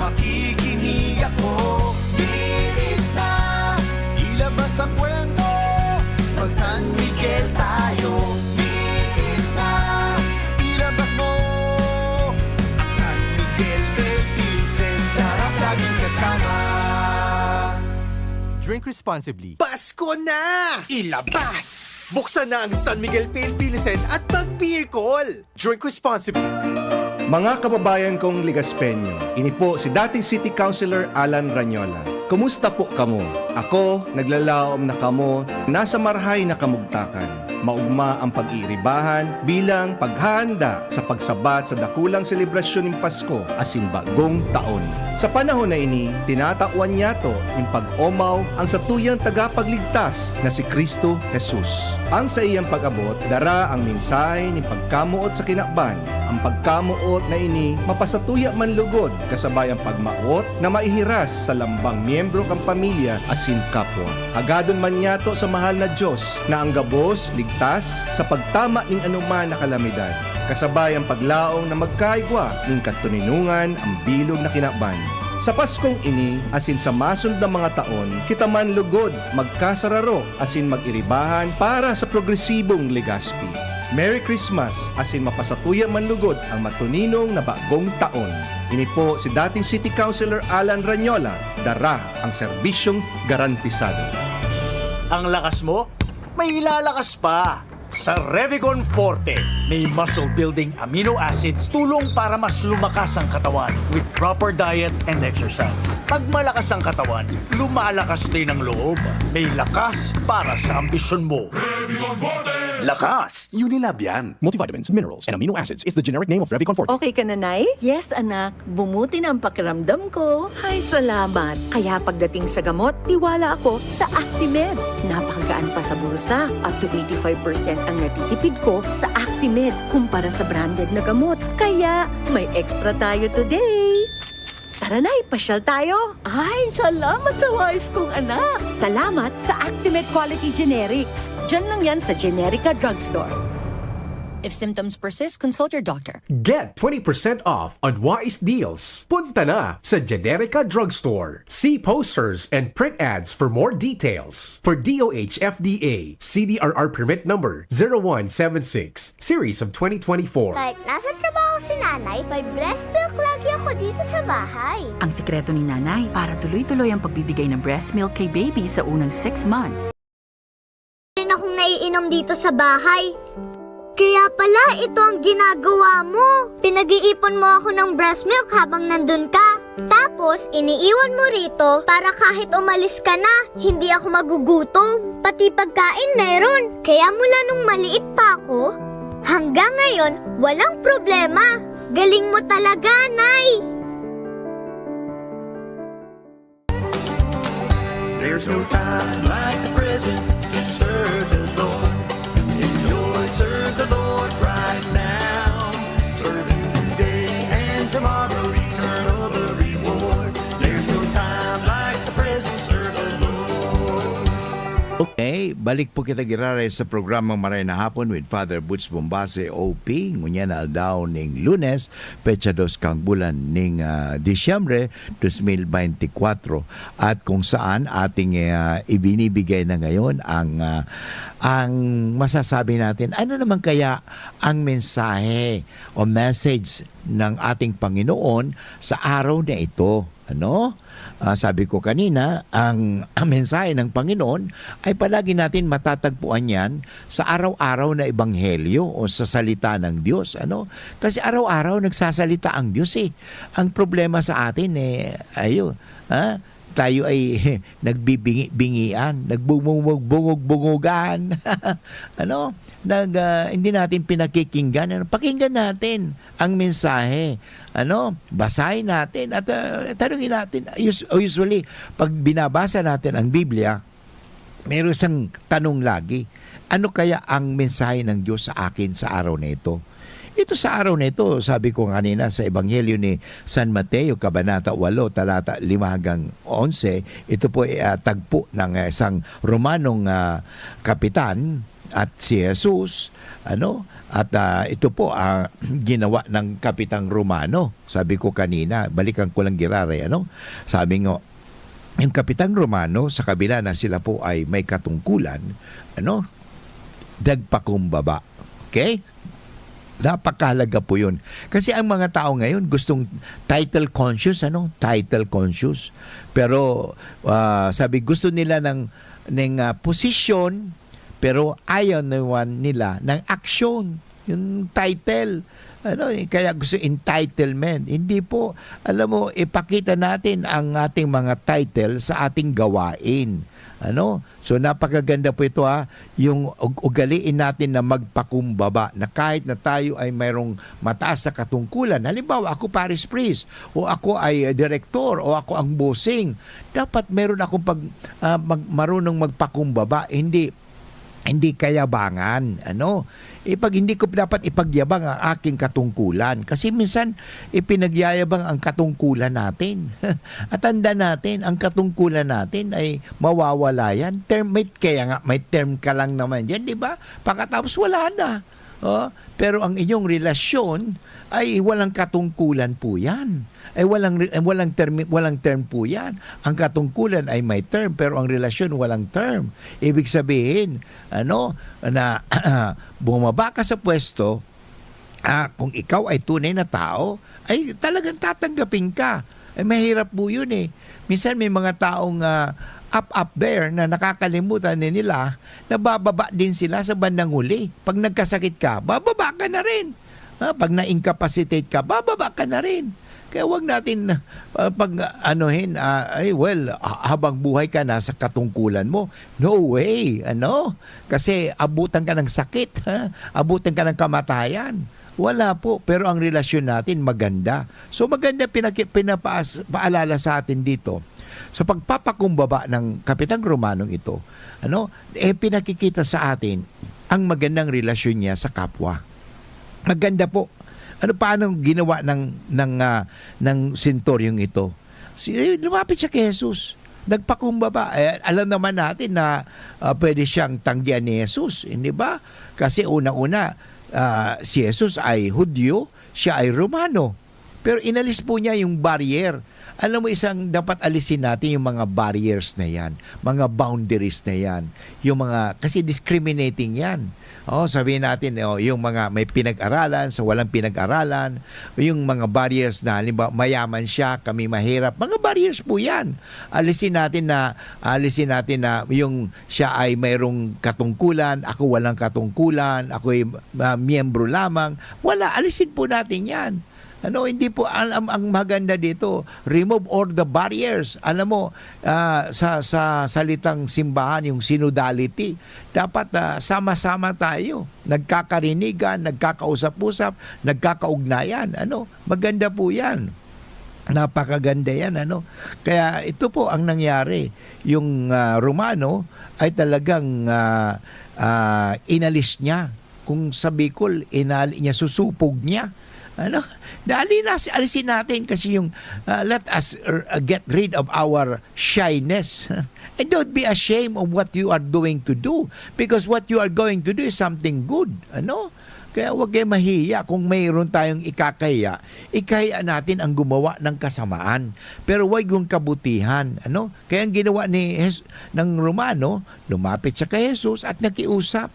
Makikinig ako. Hirit na, ilabas ang kwento. Mag San Miguel tayo. Hirit na, ilabas mo. San Miguel Philippines, sarap laging kasama. Drink responsibly. Pasko na! Ilabas! Buksan na ang San Miguel Pale Pilsen at mag-beer call! Drink responsibly. Mga kababayan kong Legaspeño, ini po si dating City Councilor Alan Ranyola. Kumusta po kamo? Ako, naglalaom na kamo, nasa marahay na kamugtakan. Maugma ang pag-iiribahan bilang paghahanda sa pagsabat sa dakulang selebrasyon nin Pasko asin Bagong Taon. Sa panahon na ini, tinatawan niyato nin pag-omaw ang satuyang tagapagligtas na si Cristo Jesus. Ang saiyang pag-abot dara ang mensahe nin pagkamoot sa kinaban. Ang pagkamoot na ini mapasatuya man lugod kasabay ang pagmawot na maihiras sa lambang miyembro kan pamilya asin kapwa. Hagadon man niyato sa mahal na Dios na ang gabos ligtas sa pagtama nin anoman na kalamidad, kasabay ang paglaom na magkaigwa nin katoninongan ang bilog na kinaban. Sa Paskong ini asin sa masunod na mga taon, kita man lugod magkasararo asin mag-iribahan para sa progresibong Legazpi. Merry Christmas asin mapasatuya man lugod ang matuninong na Bagong Taon. Ini po si dating City Councilor Alan Ranyola, dara ang serbisyong garantisado. Ang lakas mo, may ilalakas pa. Sa Revicon Forte, may muscle-building amino acids, tulong para mas lumakas ang katawan with proper diet and exercise. Pag malakas ang katawan, lumalakas din ang loob. May lakas para sa ambisyon mo. Revicon Forte! Lakas! Unilab yan. Multivitamins, minerals, and amino acids is the generic name of Revicon Forte. Okay ka na, Nay? Yes, anak. Bumuti na ang pakiramdam ko. Hay, salamat. Kaya pagdating sa gamot, tiwala ako sa Actimed. Napakagaan pa sa bulsa. Up to eighty-five percent ang natitipid ko sa Actimed kumpara sa branded na gamot. Kaya may extra tayo today. Tara na, ipasyal tayo. Ay, salamat sa wais kong anak. Salamat sa Actimed Quality Generics. Diyan lang yan sa Generica Drugstore. If symptoms persist, consult your doctor. Get twenty percent off on Wise Deals. Punta na sa Generica Drugstore. See posters and print ads for more details. For D O H F D A, C D R R permit number zero one seven six, series of twenty twenty-four. Kahit nasa trabaho si nanay, may breast milk lagi ako dito sa bahay. Ang sikreto ni nanay, para tuloy-tuloy ang pagbibigay ng breast milk kay baby sa unang six months. Rin akong naiinom dito sa bahay. Kaya pala ito ang ginagawa mo. Pinag-iipon mo ako ng breast milk habang nandun ka. Tapos, iniiwan mo rito para kahit umalis ka na, hindi ako magugutom. Pati pagkain meron. Kaya mula nung maliit pa ako, hanggang ngayon, walang problema. Galing mo talaga, Nay! There's no time like the present to serve the Lord. Enjoy, serve the Lord right now. Serve Him today and tomorrow, eternal the reward. There's no time like the present, serve the Lord. Okay, balik po kita giraray sa programang Maray na Hapon with Father Butch Bombase, O P. Ngunyan na aldaw ning Lunes, petsa dos kang bulan ning, ah, Disyembre, dos mil beintikwatro, at kung saan ating, ah, ibinibigay na ngayon ang, ah, ang masasabi natin, ano naman kaya ang mensahe o message ng ating Panginoon sa araw na ito? Ano? Ah, sabi ko kanina, ang, ang mensahe ng Panginoon ay palagi natin matatagpuan yan sa araw-araw na ebanghelyo o sa salita ng Diyos, ano? Kasi araw-araw nagsasalita ang Diyos, eh. Ang problema sa atin, eh, ayo, ha? Tayo ay nagbibingi-bingian, nagbubungog-bungogan. Ano? Nag, ah, hindi natin pinakikinggan. Ano? Pakinggan natin ang mensahe. Ano? Basahin natin. At, ah, tanungin natin. Us-, usually, pag binabasa natin ang Biblia, meron siyang tanong lagi, "Ano kaya ang mensahe ng Diyos sa akin sa araw na ito?" Ito sa araw na ito, sabi ko kanina sa Ebanghelyo ni San Mateo, Kabanata walo, talata lima hanggang onse, ito po ay, ah, tagpo ng, ah, isang Romanong, ah, kapitan at si Jesus, ano, at, ah, ito po, ah, ginawa ng kapitang Romano. Sabi ko kanina, balikan ko lang giraray, ano? Sabi nga, yung kapitang Romano, sa kabila na sila po ay may katungkulan, ano, nagpakumbaba. Okay? Napakahalaga po yun. Kasi ang mga tao ngayon gustong title conscious, ano? Title conscious. Pero, ah, sabi, gusto nila ng, ng, ah, posisyon, pero ayaw naman nila ng aksyon. Yung title, ano, eh, kaya gusto entitlement. Hindi po, alam mo, ipakita natin ang ating mga title sa ating gawain. Ano? So, napakaganda po ito, ha. Yung ug-, ugaliin natin na magpakumbaba, na kahit na tayo ay mayroong mataas na katungkulan. Halimbawa, ako parish priest, o ako ay, eh, direktor, o ako ang bossing. Dapat meron akong pag, ah, mag-, marunong magpakumbaba, hindi, hindi kayabangan, ano? Ipag-, hindi ko dapat ipagyabang ang aking katungkulan. Kasi minsan, ipinagyayabang ang katungkulan natin. At tanda natin, ang katungkulan natin ay mawawala yan. Term, may, kaya nga, may term ka lang naman dyan, di ba? Pagkatapos, wala na. Oh, pero ang inyong relasyon ay walang katungkulan po yan. Ay walang re-, ay walang term, walang term po yan. Ang katungkulan ay may term, pero ang relasyon walang term. Ibig sabihin, ano, na bumaba ka sa pwesto, ah, kung ikaw ay tunay na tao, ay talagang tatanggapin ka. Ay mahirap po yun eh. Minsan may mga taong, ah, up, up there na nakakalimutan din nila na bababa din sila sa bandang huli. Pag nagkasakit ka, bababa ka na rin. Ah, pag na-incapacitate ka, bababa ka na rin. Kaya wag natin, ah, pag, ah, anuhin, ah, ay, well, ha-, habang buhay ka, nasa katungkulan mo. No way, ano? Kasi abutan ka ng sakit, ha? Abutan ka ng kamatayan. Wala po, pero ang relasyon natin maganda. So, maganda pinaki-, pinapaas-, paalala sa atin dito. Sa pagpapakumbaba ng kapitang Romanong ito, ano, eh, pinakikita sa atin ang magandang relasyon niya sa kapwa. Maganda po. Ano, paano ginawa ng, ng, ah, ng senturyong ito? Si, eh, lumapit siya kay Jesus. Nagpakumbaba. Eh, alam naman natin na, ah, pwede siyang tanggihan ni Jesus, hindi ba? Kasi unang-una, ah, si Jesus ay Hudyo, siya ay Romano. Pero inalis po niya yung barrier. Alam mo, isang dapat alisin natin yung mga barriers na yan, mga boundaries na yan, yung mga, kasi discriminating yan. Oh, sabihin natin, oh, yung mga may pinag-aralan, sa walang pinag-aralan, yung mga barriers na, halimbawa, mayaman siya, kami mahirap, mga barriers po yan. Alisin natin na, alisin natin na yung siya ay mayroong katungkulan, ako walang katungkulan, ako'y, ah, miyembro lamang. Wala, alisin po natin yan. Ano, hindi po, ang, ang, ang maganda dito, remove all the barriers. Alam mo, ah, sa, sa salitang simbahan, yung synodality, dapat, ah, sama-sama tayo. Nagkakarinigan, nagkakausap-usap, nagkakaugnayan. Ano, maganda po yan. Napakaganda yan, ano. Kaya ito po ang nangyari. Yung, ah, Romano ay talagang, ah, ah, inalis niya. Kung sa Bicol, inali niya, susupog niya. Ano? Dali na, alisin natin kasi yung, ah, let us, uh, get rid of our shyness. And don't be ashamed of what you are doing to do, because what you are going to do is something good. Ano? Kaya huwag kayo mahiya kung mayroon tayong ikakahiya. Ikahiya natin ang gumawa ng kasamaan, pero huwag yung kabutihan. Ano? Kaya ang ginawa ni Jes-, ng Romano, lumapit siya kay Jesus at nakiusap.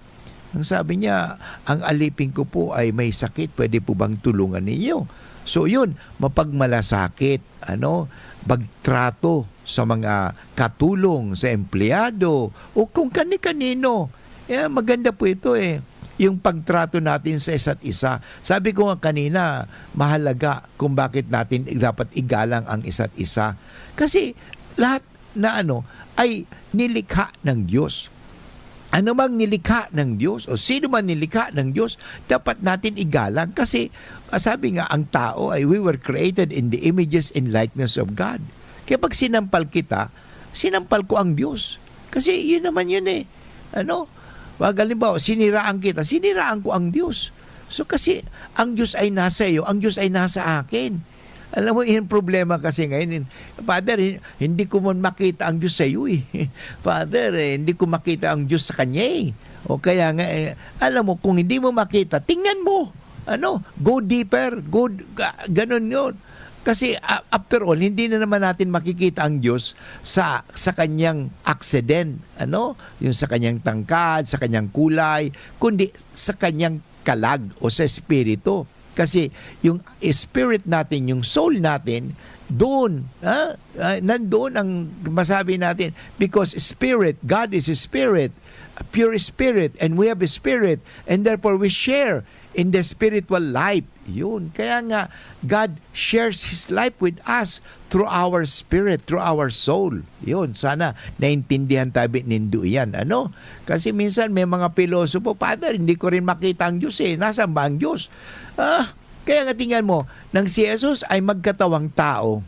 Ang sabi niya, "Ang alipin ko po ay may sakit, pwede po bang tulungan ninyo?" So yun, mapagmalasakit, ano, pagtrato sa mga katulong, sa empleyado, o kung kani-kanino. Eh, maganda po ito eh, yung pagtrato natin sa isa't isa. Sabi ko nga kanina, mahalaga kung bakit natin dapat igalang ang isa't isa. Kasi lahat na ano, ay nilikha ng Diyos. Ano mang nilikha ng Diyos o sino man nilikha ng Diyos, dapat natin igalang. Kasi, ah, sabi nga, ang tao ay, "We were created in the images and likeness of God." Kaya pag sinampal kita, sinampal ko ang Diyos. Kasi yun naman yun eh. Ano? Pag halimbawa, siniraan kita, siniraan ko ang Diyos. So, kasi ang Diyos ay nasa iyo, ang Diyos ay nasa akin. Alam mo, yung problema kasi ngayon, "Father, hi-, hindi ko man makita ang Diyos sa iyo eh. Father, eh, hindi ko makita ang Diyos sa kanya eh." O kaya nga, eh, alam mo, kung hindi mo makita, tingnan mo. Ano, go deeper, go d-, ga-, ganun yun. Kasi, a-, after all, hindi na naman natin makikita ang Diyos sa, sa kanyang aksident, ano? Yung sa kanyang tangkad, sa kanyang kulay, kundi sa kanyang kalag o sa espiritu. Kasi yung spirit natin, yung soul natin, doon, ha? Ah, nandoon ang masabi natin. Because spirit, God is a spirit, a pure spirit, and we have a spirit, and therefore we share in the spiritual life. Yun. Kaya nga, God shares His life with us through our spirit, through our soul. Yun. Sana naintindihan tabi nindo iyan. Ano? Kasi minsan may mga pilosopo, "Father, hindi ko rin makita ang Diyos eh. Nasaan ba ang Diyos?" Ah, kaya nga tingnan mo, nang si Jesus ay magkatawang tao,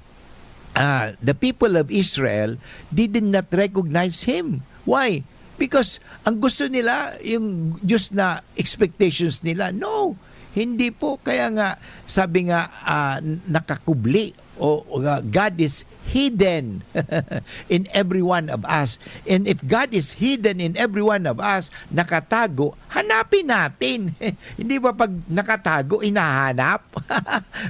ah, the people of Israel did not recognize Him. Why? Because ang gusto nila, yung Diyos na expectations nila. No, hindi po. Kaya nga, sabi nga, ah, nakakubli o, o, ah, God is hidden in every one of us. And if God is hidden in every one of us, nakatago, hanapin natin. Hindi ba pag nakatago, hinahanap?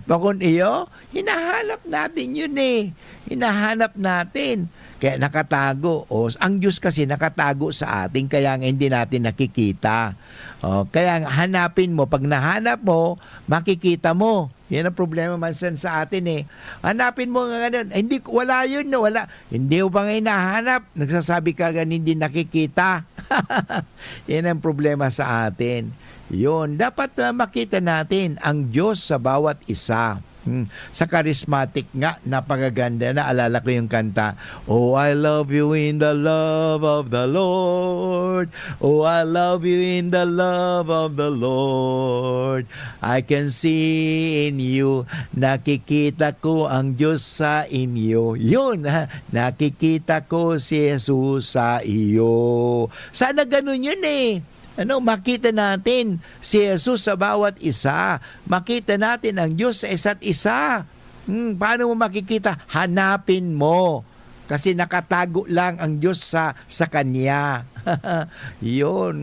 Bakon iyo, hinahanap natin yun eh. Hinahanap natin. Kaya nakatago. O, ang Diyos kasi nakatago sa atin, kaya nga hindi natin nakikita. O, kaya nga, hanapin mo. Pag nahanap mo, makikita mo. Yan ang problema minsan sa atin eh. Hanapin mo nga ganun. "Hindi ko, wala yun, no, wala." Hindi mo pa nga hinahanap. Nagsasabi ka gan hindi nakikita. Yan ang problema sa atin. Yun. Dapat, ah, makita natin ang Diyos sa bawat isa. Hmm. Sa charismatic nga, napakaganda. Naalala ko yung kanta, "Oh, I love you in the love of the Lord. Oh, I love you in the love of the Lord. I can see in you." Nakikita ko ang Diyos sa inyo. Yun, ha? "Nakikita ko si Jesus sa iyo." Sana ganun yun eh. Ano, makita natin si Jesus sa bawat isa. Makita natin ang Diyos sa isa't isa. Hmm, paano mo makikita? Hanapin mo. Kasi nakatago lang ang Diyos sa, sa Kanya. Yun.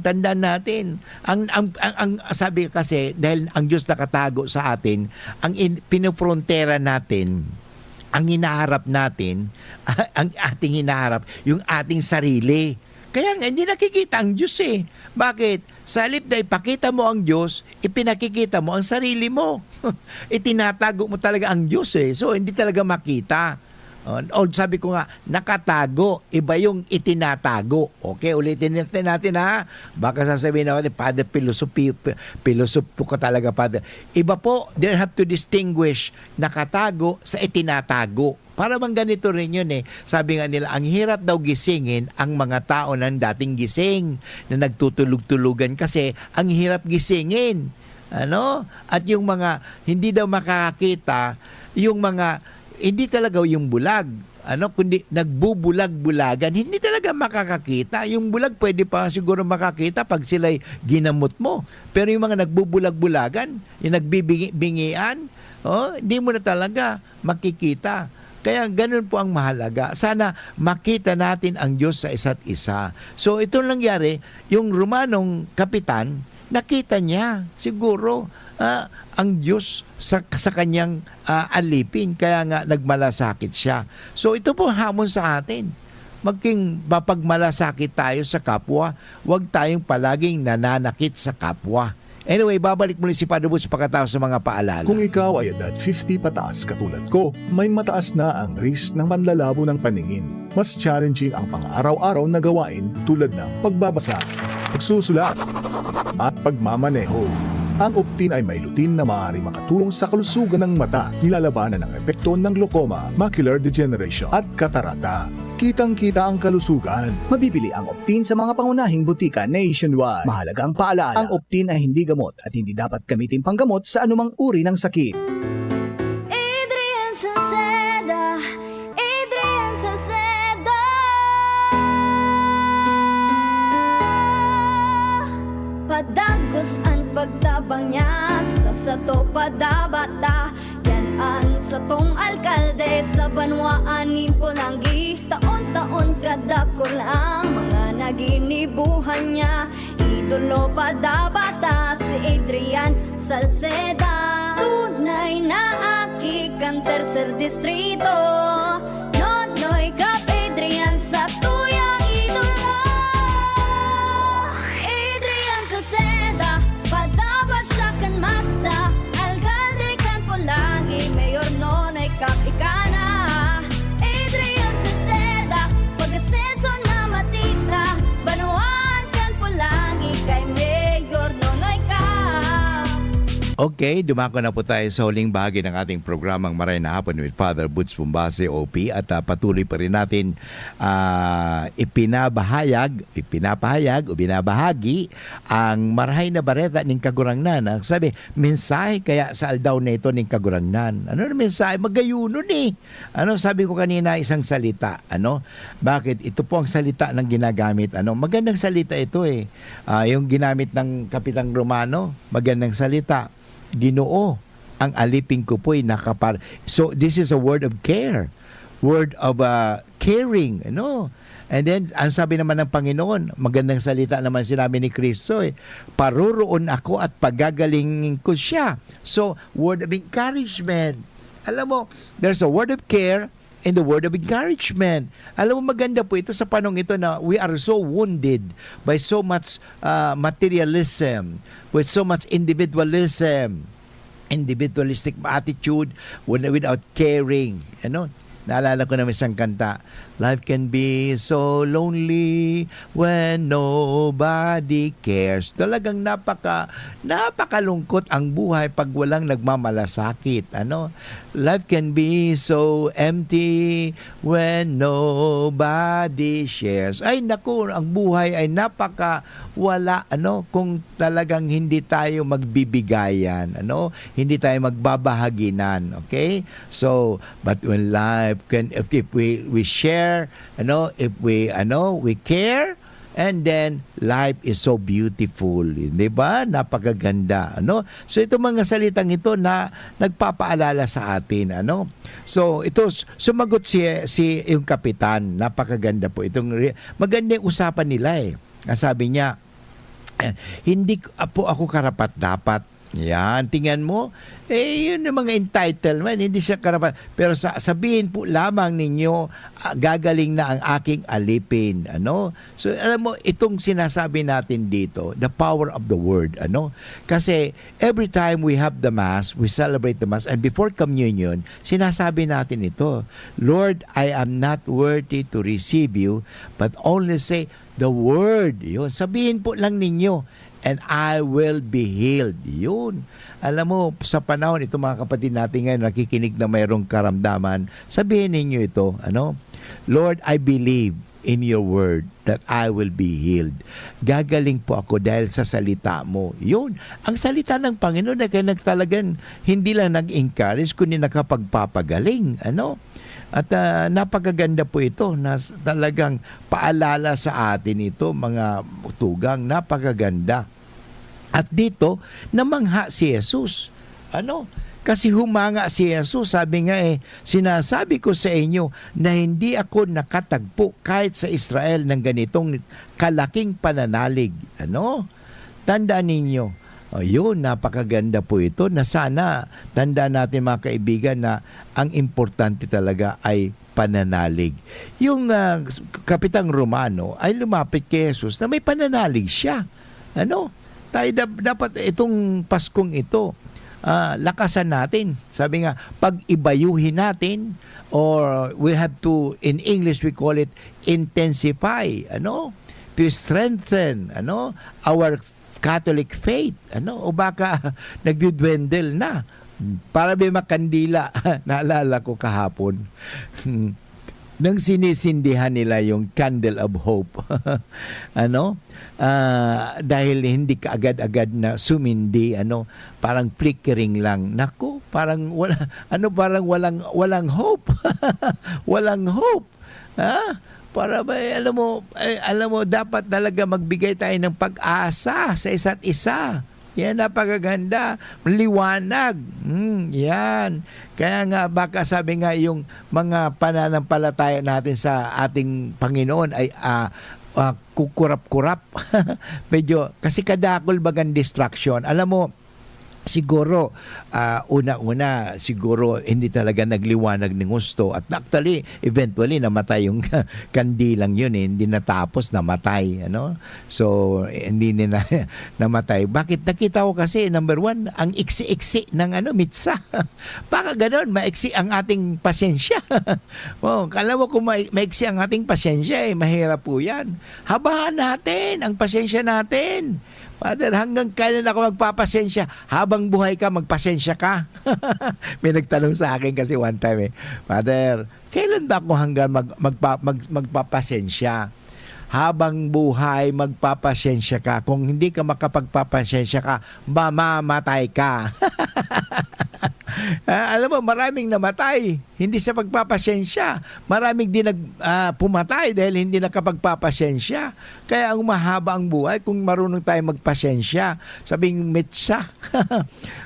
Tandaan natin. Ang, ang, ang, ang, sabi kasi, dahil ang Diyos nakatago sa atin, ang in-, pinofrontera natin, ang hinaharap natin, ang ating hinaharap, yung ating sarili. Kaya nga, hindi nakikita ang Diyos eh. Bakit? Sa halip na ipakita mo ang Diyos, ipinakikita mo ang sarili mo. Itinatago mo talaga ang Diyos eh. So, hindi talaga makita. O, o sabi ko nga, nakatago. Iba yung itinatago. Okay, ulitin natin, natin ha. Baka sasabihin ako ni Father, pilosopi-, pilosopo ka talaga, Father. Iba po, they have to distinguish nakatago sa itinatago. Para bang ganito rin yun eh. Sabi nga nila, ang hirap daw gisingin ang mga tao ng dating gising na nagtutulog-tulugan kasi ang hirap gisingin. Ano? At yung mga hindi daw makakakita, yung mga hindi talaga yung bulag, ano, kundi nagbubulag-bulagan, hindi talaga makakakita. Yung bulag pwede pa siguro makakita pag sila'y ginamot mo. Pero yung mga nagbubulag-bulagan, yung nagbibingi-bingian, oh, hindi mo na talaga makikita. Kaya ganun po ang mahalaga. Sana makita natin ang Diyos sa isa't isa. So, ito nangyari, yung Romanong kapitan, nakita niya siguro, ah, ang Diyos sa, sa kanyang, ah, alipin. Kaya nga nagmalasakit siya. So, ito po hamon sa atin. Maging mapagmalasakit tayo sa kapwa. Huwag tayong palaging nananakit sa kapwa. Anyway, babalik muli si Father Butch pagkatapos ng mga paalala. Kung ikaw ay edad fifty pataas katulad ko, may mataas na ang risk ng panlalabo ng paningin. Mas challenging ang pang-araw-araw na gawain tulad ng pagbabasa, pagsusulat, at pagmamaneho. Ang Optin ay may lutein na maaaring makatulong sa kalusugan ng mata, nilalabanan ang epekto ng glaucoma, macular degeneration, at katarata. Kitang-kita ang kalusugan. Mabibili ang Optin sa mga pangunahing butika nationwide. Mahalagang paalala, ang Optin ay hindi gamot at hindi dapat gamitin panggamot sa anumang uri ng sakit. Adrian Salceda, Adrian Salceda. Padagos an pag- Tabang niya sa sato pa dapat ta. Yan an satong alkalde sa banwaan nin Polangui. Taon-taon kadakul ang mga naginibuhan niya. Idolo pa dapat ta si Adrian Salceda. Tunay na aki kan Tercer Distrito. Nonoy Cap Adrian sa tuyang idolo. Adrian Salceda, padapat siya kan masa. Alkalde kan Polangui, Mayor Nonoy Cap ika na. Adrian Salceda, pag-asenso na matira. Banwaan kan Polangui kay Mayor Nonoy Cap. Okay, dumako na po tayo sa huling bahagi ng ating programang Maray na Hapon with Father Boots Pumbase, O P, at ah, patuloy pa rin natin ah, ipinabahayag, ipinapahayag o binabahagi ang marahay na bareta ning Kagurangnan. Ang sabi, mensahe kaya sa aldaw na ito ning Kagurangnan. Ano na mensahe? Magayunon eh. Ano sabi ko kanina, isang salita, ano? Bakit? Ito po ang salita ng ginagamit, ano? Magandang salita ito eh. Ah, yung ginamit ng Kapitang Romano, magandang salita. Ginoo, ang alipin ko po'y nakapar-, so this is a word of care, word of ah, caring, ano? And then, ang sabi naman ng Panginoon, magandang salita naman sinabi ni Kristo eh, "Paroroon ako at pagagalingin ko siya." So, word of encouragement. Alam mo, there's a word of care and the word of encouragement. Alam mo, maganda po ito sa panahong ito na we are so wounded by so much ah, materialism, with so much individualism, individualistic attitude, wi- without caring. Ano? Naalala ko na may isang kanta, "Life can be so lonely when nobody cares." Talagang napaka, napakalungkot ang buhay pag walang nagmamalasakit. Ano? "Life can be so empty when nobody shares." Ay naku, ang buhay ay napaka wala, ano, kung talagang hindi tayo magbibigayan, ano, hindi tayo magbabahaginan, okay? So, but when life can, if, if we, we share, ano, if we, ano, we care, and then life is so beautiful, di ba? Napakaganda, ano? So, itong mga salitang ito na nagpapaalala sa atin, ano? So, ito, s- sumagot si, si yung kapitan, napakaganda po. Itong, re- maganda yung usapan nila eh. Ang sabi niya, "Eh, hindi k- po ako karapat-dapat." Yan, tingnan mo. Eh, yun yung mga entitlement, hindi siya karapat. Pero sa, sabihin po lamang ninyo, ah, gagaling na ang aking alipin. Ano? So, alam mo, itong sinasabi natin dito, the power of the word. Ano? Kasi every time we have the Mass, we celebrate the Mass, and before communion, sinasabi natin ito, "Lord, I am not worthy to receive you, but only say the word." Yun. "Sabihin po lang ninyo, and I will be healed." Yun. Alam mo, sa panahon ito, mga kapatid natin ngayon, nakikinig na mayroong karamdaman, sabihin ninyo ito, ano? "Lord, I believe in your word that I will be healed." Gagaling po ako dahil sa salita mo. Yun. Ang salita ng Panginoon na kaya nagtalagan, hindi lang nag-encourage, kundi nakapagpapagaling. Ano? At ah, napakaganda po ito na s- talagang paalala sa atin ito, mga tugang. Napakaganda. At dito, namangha si Jesus. Ano? Kasi humanga si Jesus, sabi nga eh, "Sinasabi ko sa inyo na hindi ako nakatagpo kahit sa Israel ng ganitong kalaking pananalig." Ano? Tandaan ninyo, ayun, napakaganda po ito na sana tandaan natin, mga kaibigan, na ang importante talaga ay pananalig. Yung ah, Kapitang Romano ay lumapit kay Jesus na may pananalig siya. Ano? Tayo dap- dapat itong Paskong ito, ah, lakasan natin. Sabi nga, pag-ibayuhin natin, or we have to, in English we call it intensify, ano? To strengthen, ano? Our Catholic faith, ano? O baka nagdidwendel na. Para may makandila. Naalala ko kahapon. Nang sinisindihan nila yung candle of hope. Ano? Ah, dahil hindi kaagad-agad na sumindi, ano, parang flickering lang. Naku, parang wala, ano, parang walang, walang hope. Walang hope. Ha? Para ba, eh, alam mo, eh, alam mo, dapat talaga magbigay tayo ng pag-asa sa isa't isa. Yan, napakaganda. Liwanag. Hmm, yan. Kaya nga, baka sabi nga yung mga pananampalataya natin sa ating Panginoon ay, ah, ah, kukurap-kurap. Medyo, kasi kadakol bagang distraction. Alam mo, siguro, ah, una-una, siguro hindi talaga nagliwanag ng husto. At actually, eventually, namatay yung kandilang yun, eh. Hindi natapos, namatay, ano? So, eh, hindi nila namatay. Bakit? Nakita ko kasi, number one, ang iksi-iksi ng, ano, mitsa. Baka ganon, maiksi ang ating pasensya. Oh, kala mo kung mai-, maiksi ang ating pasensya, eh, mahirap po yan. Habahan natin ang pasensya natin. Father, hanggang kailan ako magpapasensya? Habang buhay ka, magpasensya ka. May nagtanong sa akin kasi one time, eh, "Father, kailan ba ako hanggang mag-, magpa-, mag-, magpapasensya?" Habang buhay, magpapasensya ka. Kung hindi ka makapagpapasensya ka, mamamatay ka. Ah, alam mo, maraming namatay, hindi sa pagpapasensya. Maraming din nag-, ah, pumatay dahil hindi nakapagpapasensya. Kaya ang mahaba ang buhay kung marunong tayo magpasensya. Sabing mitsa.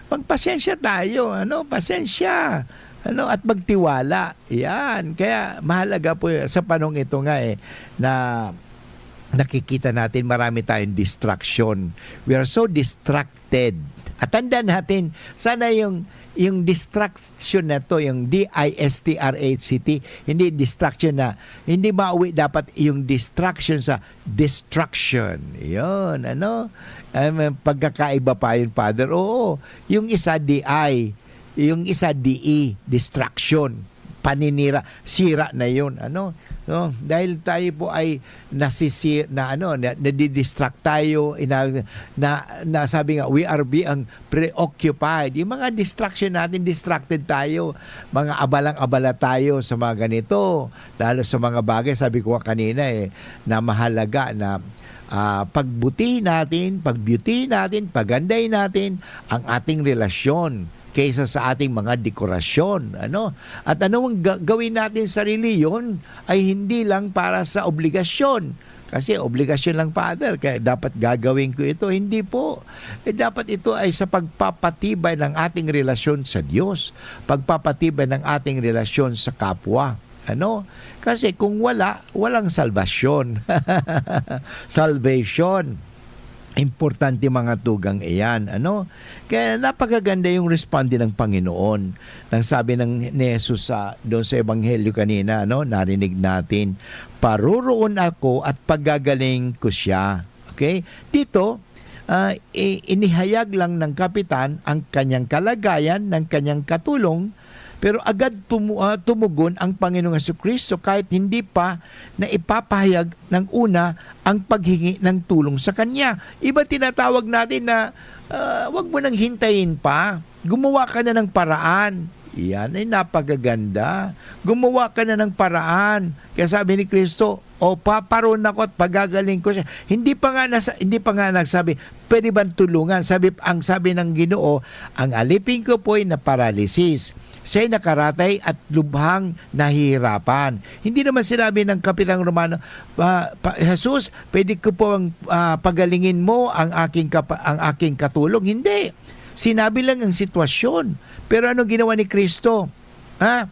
Magpasensya tayo, ano, pasensya. Ano, at magtiwala. Yan. Kaya mahalaga po y-, sa panahong ito nga, eh, na nakikita natin marami tayong distraction. We are so distracted. At tandaan natin, sana yung, yung distraction na to, yung D I S T R A C T, hindi distraction na, hindi mauwi dapat yung distraction sa destruction. Yun, ano? Ay, may pagkakaiba pa yun, Father. Oo, yung isa D I, yung isa D E, distraction. Paninira, sira na yun, ano? No? Dahil tayo po ay nasisi-, na, ano, na, nadidistract tayo, ina-, na, na sabi nga, we are being preoccupied. Yung mga distraction natin, distracted tayo. Mga abalang-abala tayo sa mga ganito. Lalo sa mga bagay, sabi ko nga kanina, eh, na mahalaga na, ah, pagbuti natin, pag-beauty natin, paganday natin ang ating relasyon kaysa sa ating mga dekorasyon, ano? At anong ga-, gawin natin sa relihiyon ay hindi lang para sa obligasyon. Kasi obligasyon lang, Father, kaya dapat gagawin ko ito. Hindi po. Eh, dapat ito ay sa pagpapatibay ng ating relasyon sa Diyos, pagpapatibay ng ating relasyon sa kapwa. Ano? Kasi kung wala, walang salbasyon. Salvation. Importante, mga tugang, iyan, ano? Kaya napakaganda yung responde ng Panginoon. Nang sabi ng, ni Jesus sa, doon sa Ebanghelyo kanina, ano, narinig natin, "Paroroon ako at pagagaling ko siya." Okay? Dito, ah, i-, inihayag lang ng kapitan ang kanyang kalagayan, ng kanyang katulong, pero agad tumu-, ah, tumugon ang Panginoong Jesu-Cristo kahit hindi pa na ipapahayag ng una ang paghingi ng tulong sa kanya. Iba tinatawag natin na, ah, "Wag mo nang hintayin pa. Gumawa ka na ng paraan." Iyan ay napakaganda. Gumawa ka na ng paraan. Kaya sabi ni Cristo, "O, paparoon ako at pagagaling ko siya." Hindi pa nga nasa-, hindi pa nga nagsabi, "Pwede bang tulungan?" Sabi, ang sabi ng Ginoo, "Ang alipin ko po'y naparalisis. Siya'y nakaratay at lubhang nahihirapan." Hindi naman sinabi ng Kapitang Romano, "Pa-, pa-, Jesus, pwede ko po ang, ah, pagalingin mo ang aking kapa-, ang aking katulong?" Hindi. Sinabi lang ang sitwasyon. Pero anong ginawa ni Cristo? Ha?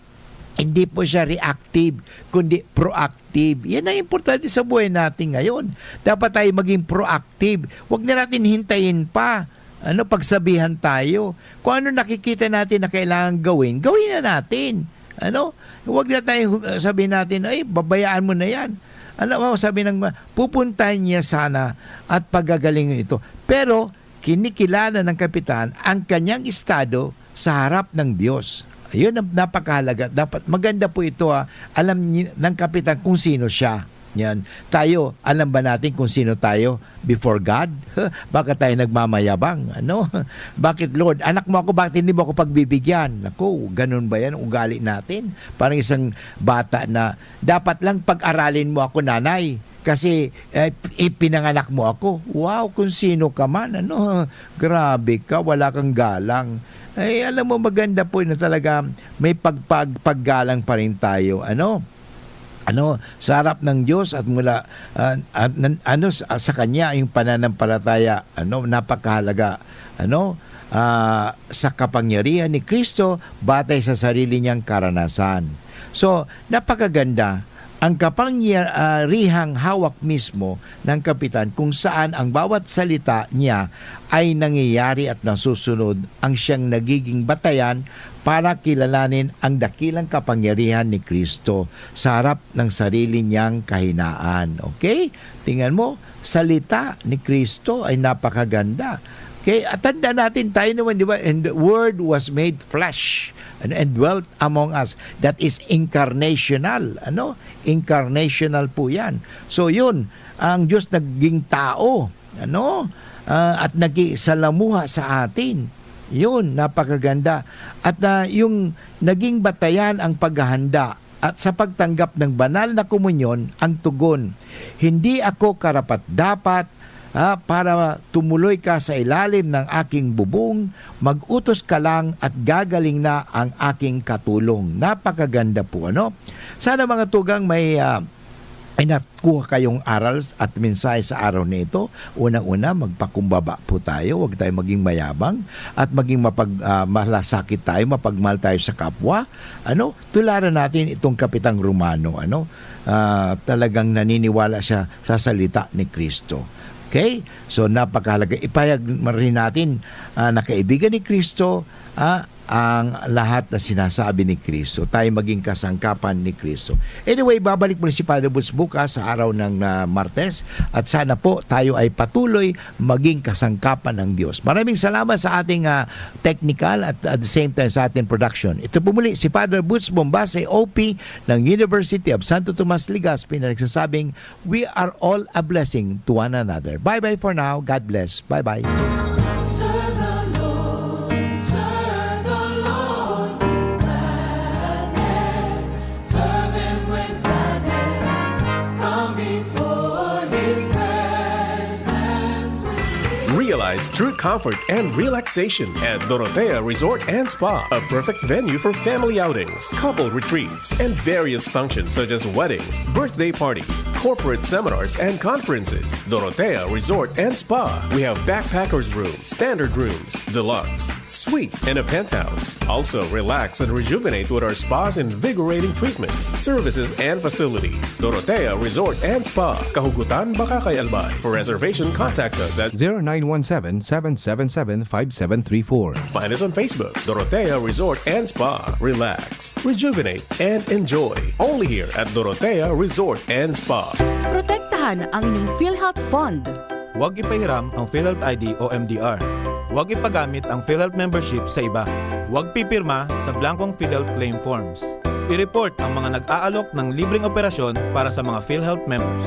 Hindi po siya reactive, kundi proactive. Yan ang importante sa buhay natin ngayon. Dapat tayo maging proactive. Huwag na natin hintayin pa. Ano, pagsabihan tayo. Kung ano nakikita natin na kailangan gawin, gawin na natin. Ano? Huwag na tayong, uh, sabihin natin, "Ay, babayaan mo na yan." Ano, oh, sabi ng, "Pupuntahan niya sana at pagagalingin ito." Pero kinikilala ng kapitan ang kanyang estado sa harap ng Diyos. Ayun ang napakahalaga. Dapat maganda po ito, ah. Alam ni-, ng kapitan kung sino siya. Yan. Tayo, alam ba natin kung sino tayo before God? Baka tayo nagmamayabang, ano? "Bakit, Lord? Anak mo ako, bakit hindi mo ako pagbibigyan?" Naku, ganun ba yan ang ugali natin? Parang isang bata na, "Dapat lang pag-aralin mo ako, nanay. Kasi, eh, ipinanganak mo ako." Wow, kung sino ka man, ano? Grabe ka, wala kang galang. Eh, alam mo, maganda po na talaga may pagpag-, paggalang pa rin tayo, ano? ano, sa harap ng Diyos at mula, ah, at nan-, ano, sa, sa Kanya yung pananampalataya, ano, napakahalaga, ano, ah, sa kapangyarihan ni Kristo batay sa sarili niyang karanasan. So, napakaganda ang kapangyarihang hawak mismo ng kapitan, kung saan ang bawat salita niya ay nangyayari at nasusunod, ang siyang nagiging batayan para kilalanin ang dakilang kapangyarihan ni Kristo sa harap ng sarili niyang kahinaan. Okay? Tingnan mo, salita ni Kristo ay napakaganda. Okay? At tanda natin, tayo naman, di ba? "And the Word was made flesh and, and dwelt among us." That is incarnational. Ano? Incarnational po yan. So, yun, ang Diyos naging tao, ano? Ah, at naging salamuha sa atin. Yun, napakaganda. At, ah, yung naging batayan ang paghahanda at sa pagtanggap ng banal na komunyon ang tugon, "Hindi ako karapat-dapat, ah, para tumuloy ka sa ilalim ng aking bubong, mag-utos ka lang at gagaling na ang aking katulong." Napakaganda po, ano? Sana, mga tugang, may, ah, ay nakuha kayong aral at mensahe sa araw na ito. Unang-una, magpakumbaba po tayo. Huwag tayong maging mayabang at maging mapag-, ah, malasakit tayo, mapagmahal tayo sa kapwa. Ano? Tularan natin itong kapitang Romano, ano? Ah, talagang naniniwala siya sa salita ni Kristo. Okay? So, napakahalaga. Ipahayag rin natin, ah, na kaibigan ni Kristo, ah, ang lahat na sinasabi ni Kristo. Tayo maging kasangkapan ni Kristo. Anyway, babalik muli si Father Boots bukas sa araw ng, ah, Martes. At sana po tayo ay patuloy maging kasangkapan ng Diyos. Maraming salamat sa ating, ah, technical at at the same time sa ating production. Ito po muli si Father Boots Bombase, O P ng University of Santo Tomas, Legazpi, na nagsasabing, "We are all a blessing to one another." Bye-bye for now. God bless. Bye-bye. Serve the Lord, serve the Lord with gladness. Serve Him with gladness. Come before His presence with Realize true comfort and relaxation at Dorotea Resort and Spa, a perfect venue for family outings, couple retreats, and various functions such as weddings, birthday parties, corporate seminars, and conferences. Dorotea Resort and Spa. We have backpackers room, standard rooms, deluxe, suite, and a penthouse. Also, relax and rejuvenate with our spa's invigorating treatments, services, and facilities. Dorotea Resort and Spa, Kahugutan, Bacacay, Albay. For reservation, contact us at zero nine one seven, seven seven seven, five seven three four. Find us on Facebook, Dorotea Resort and Spa. Relax, rejuvenate, and enjoy. Only here at Dorotea Resort and Spa. Protektahan ang inyong PhilHealth Fund. Huwag ipahiram ang PhilHealth I D o M D R. Huwag ipagamit ang PhilHealth membership sa iba. Huwag pipirma sa blankong PhilHealth claim forms. I-report ang mga nag-aalok ng libreng operasyon para sa mga PhilHealth members.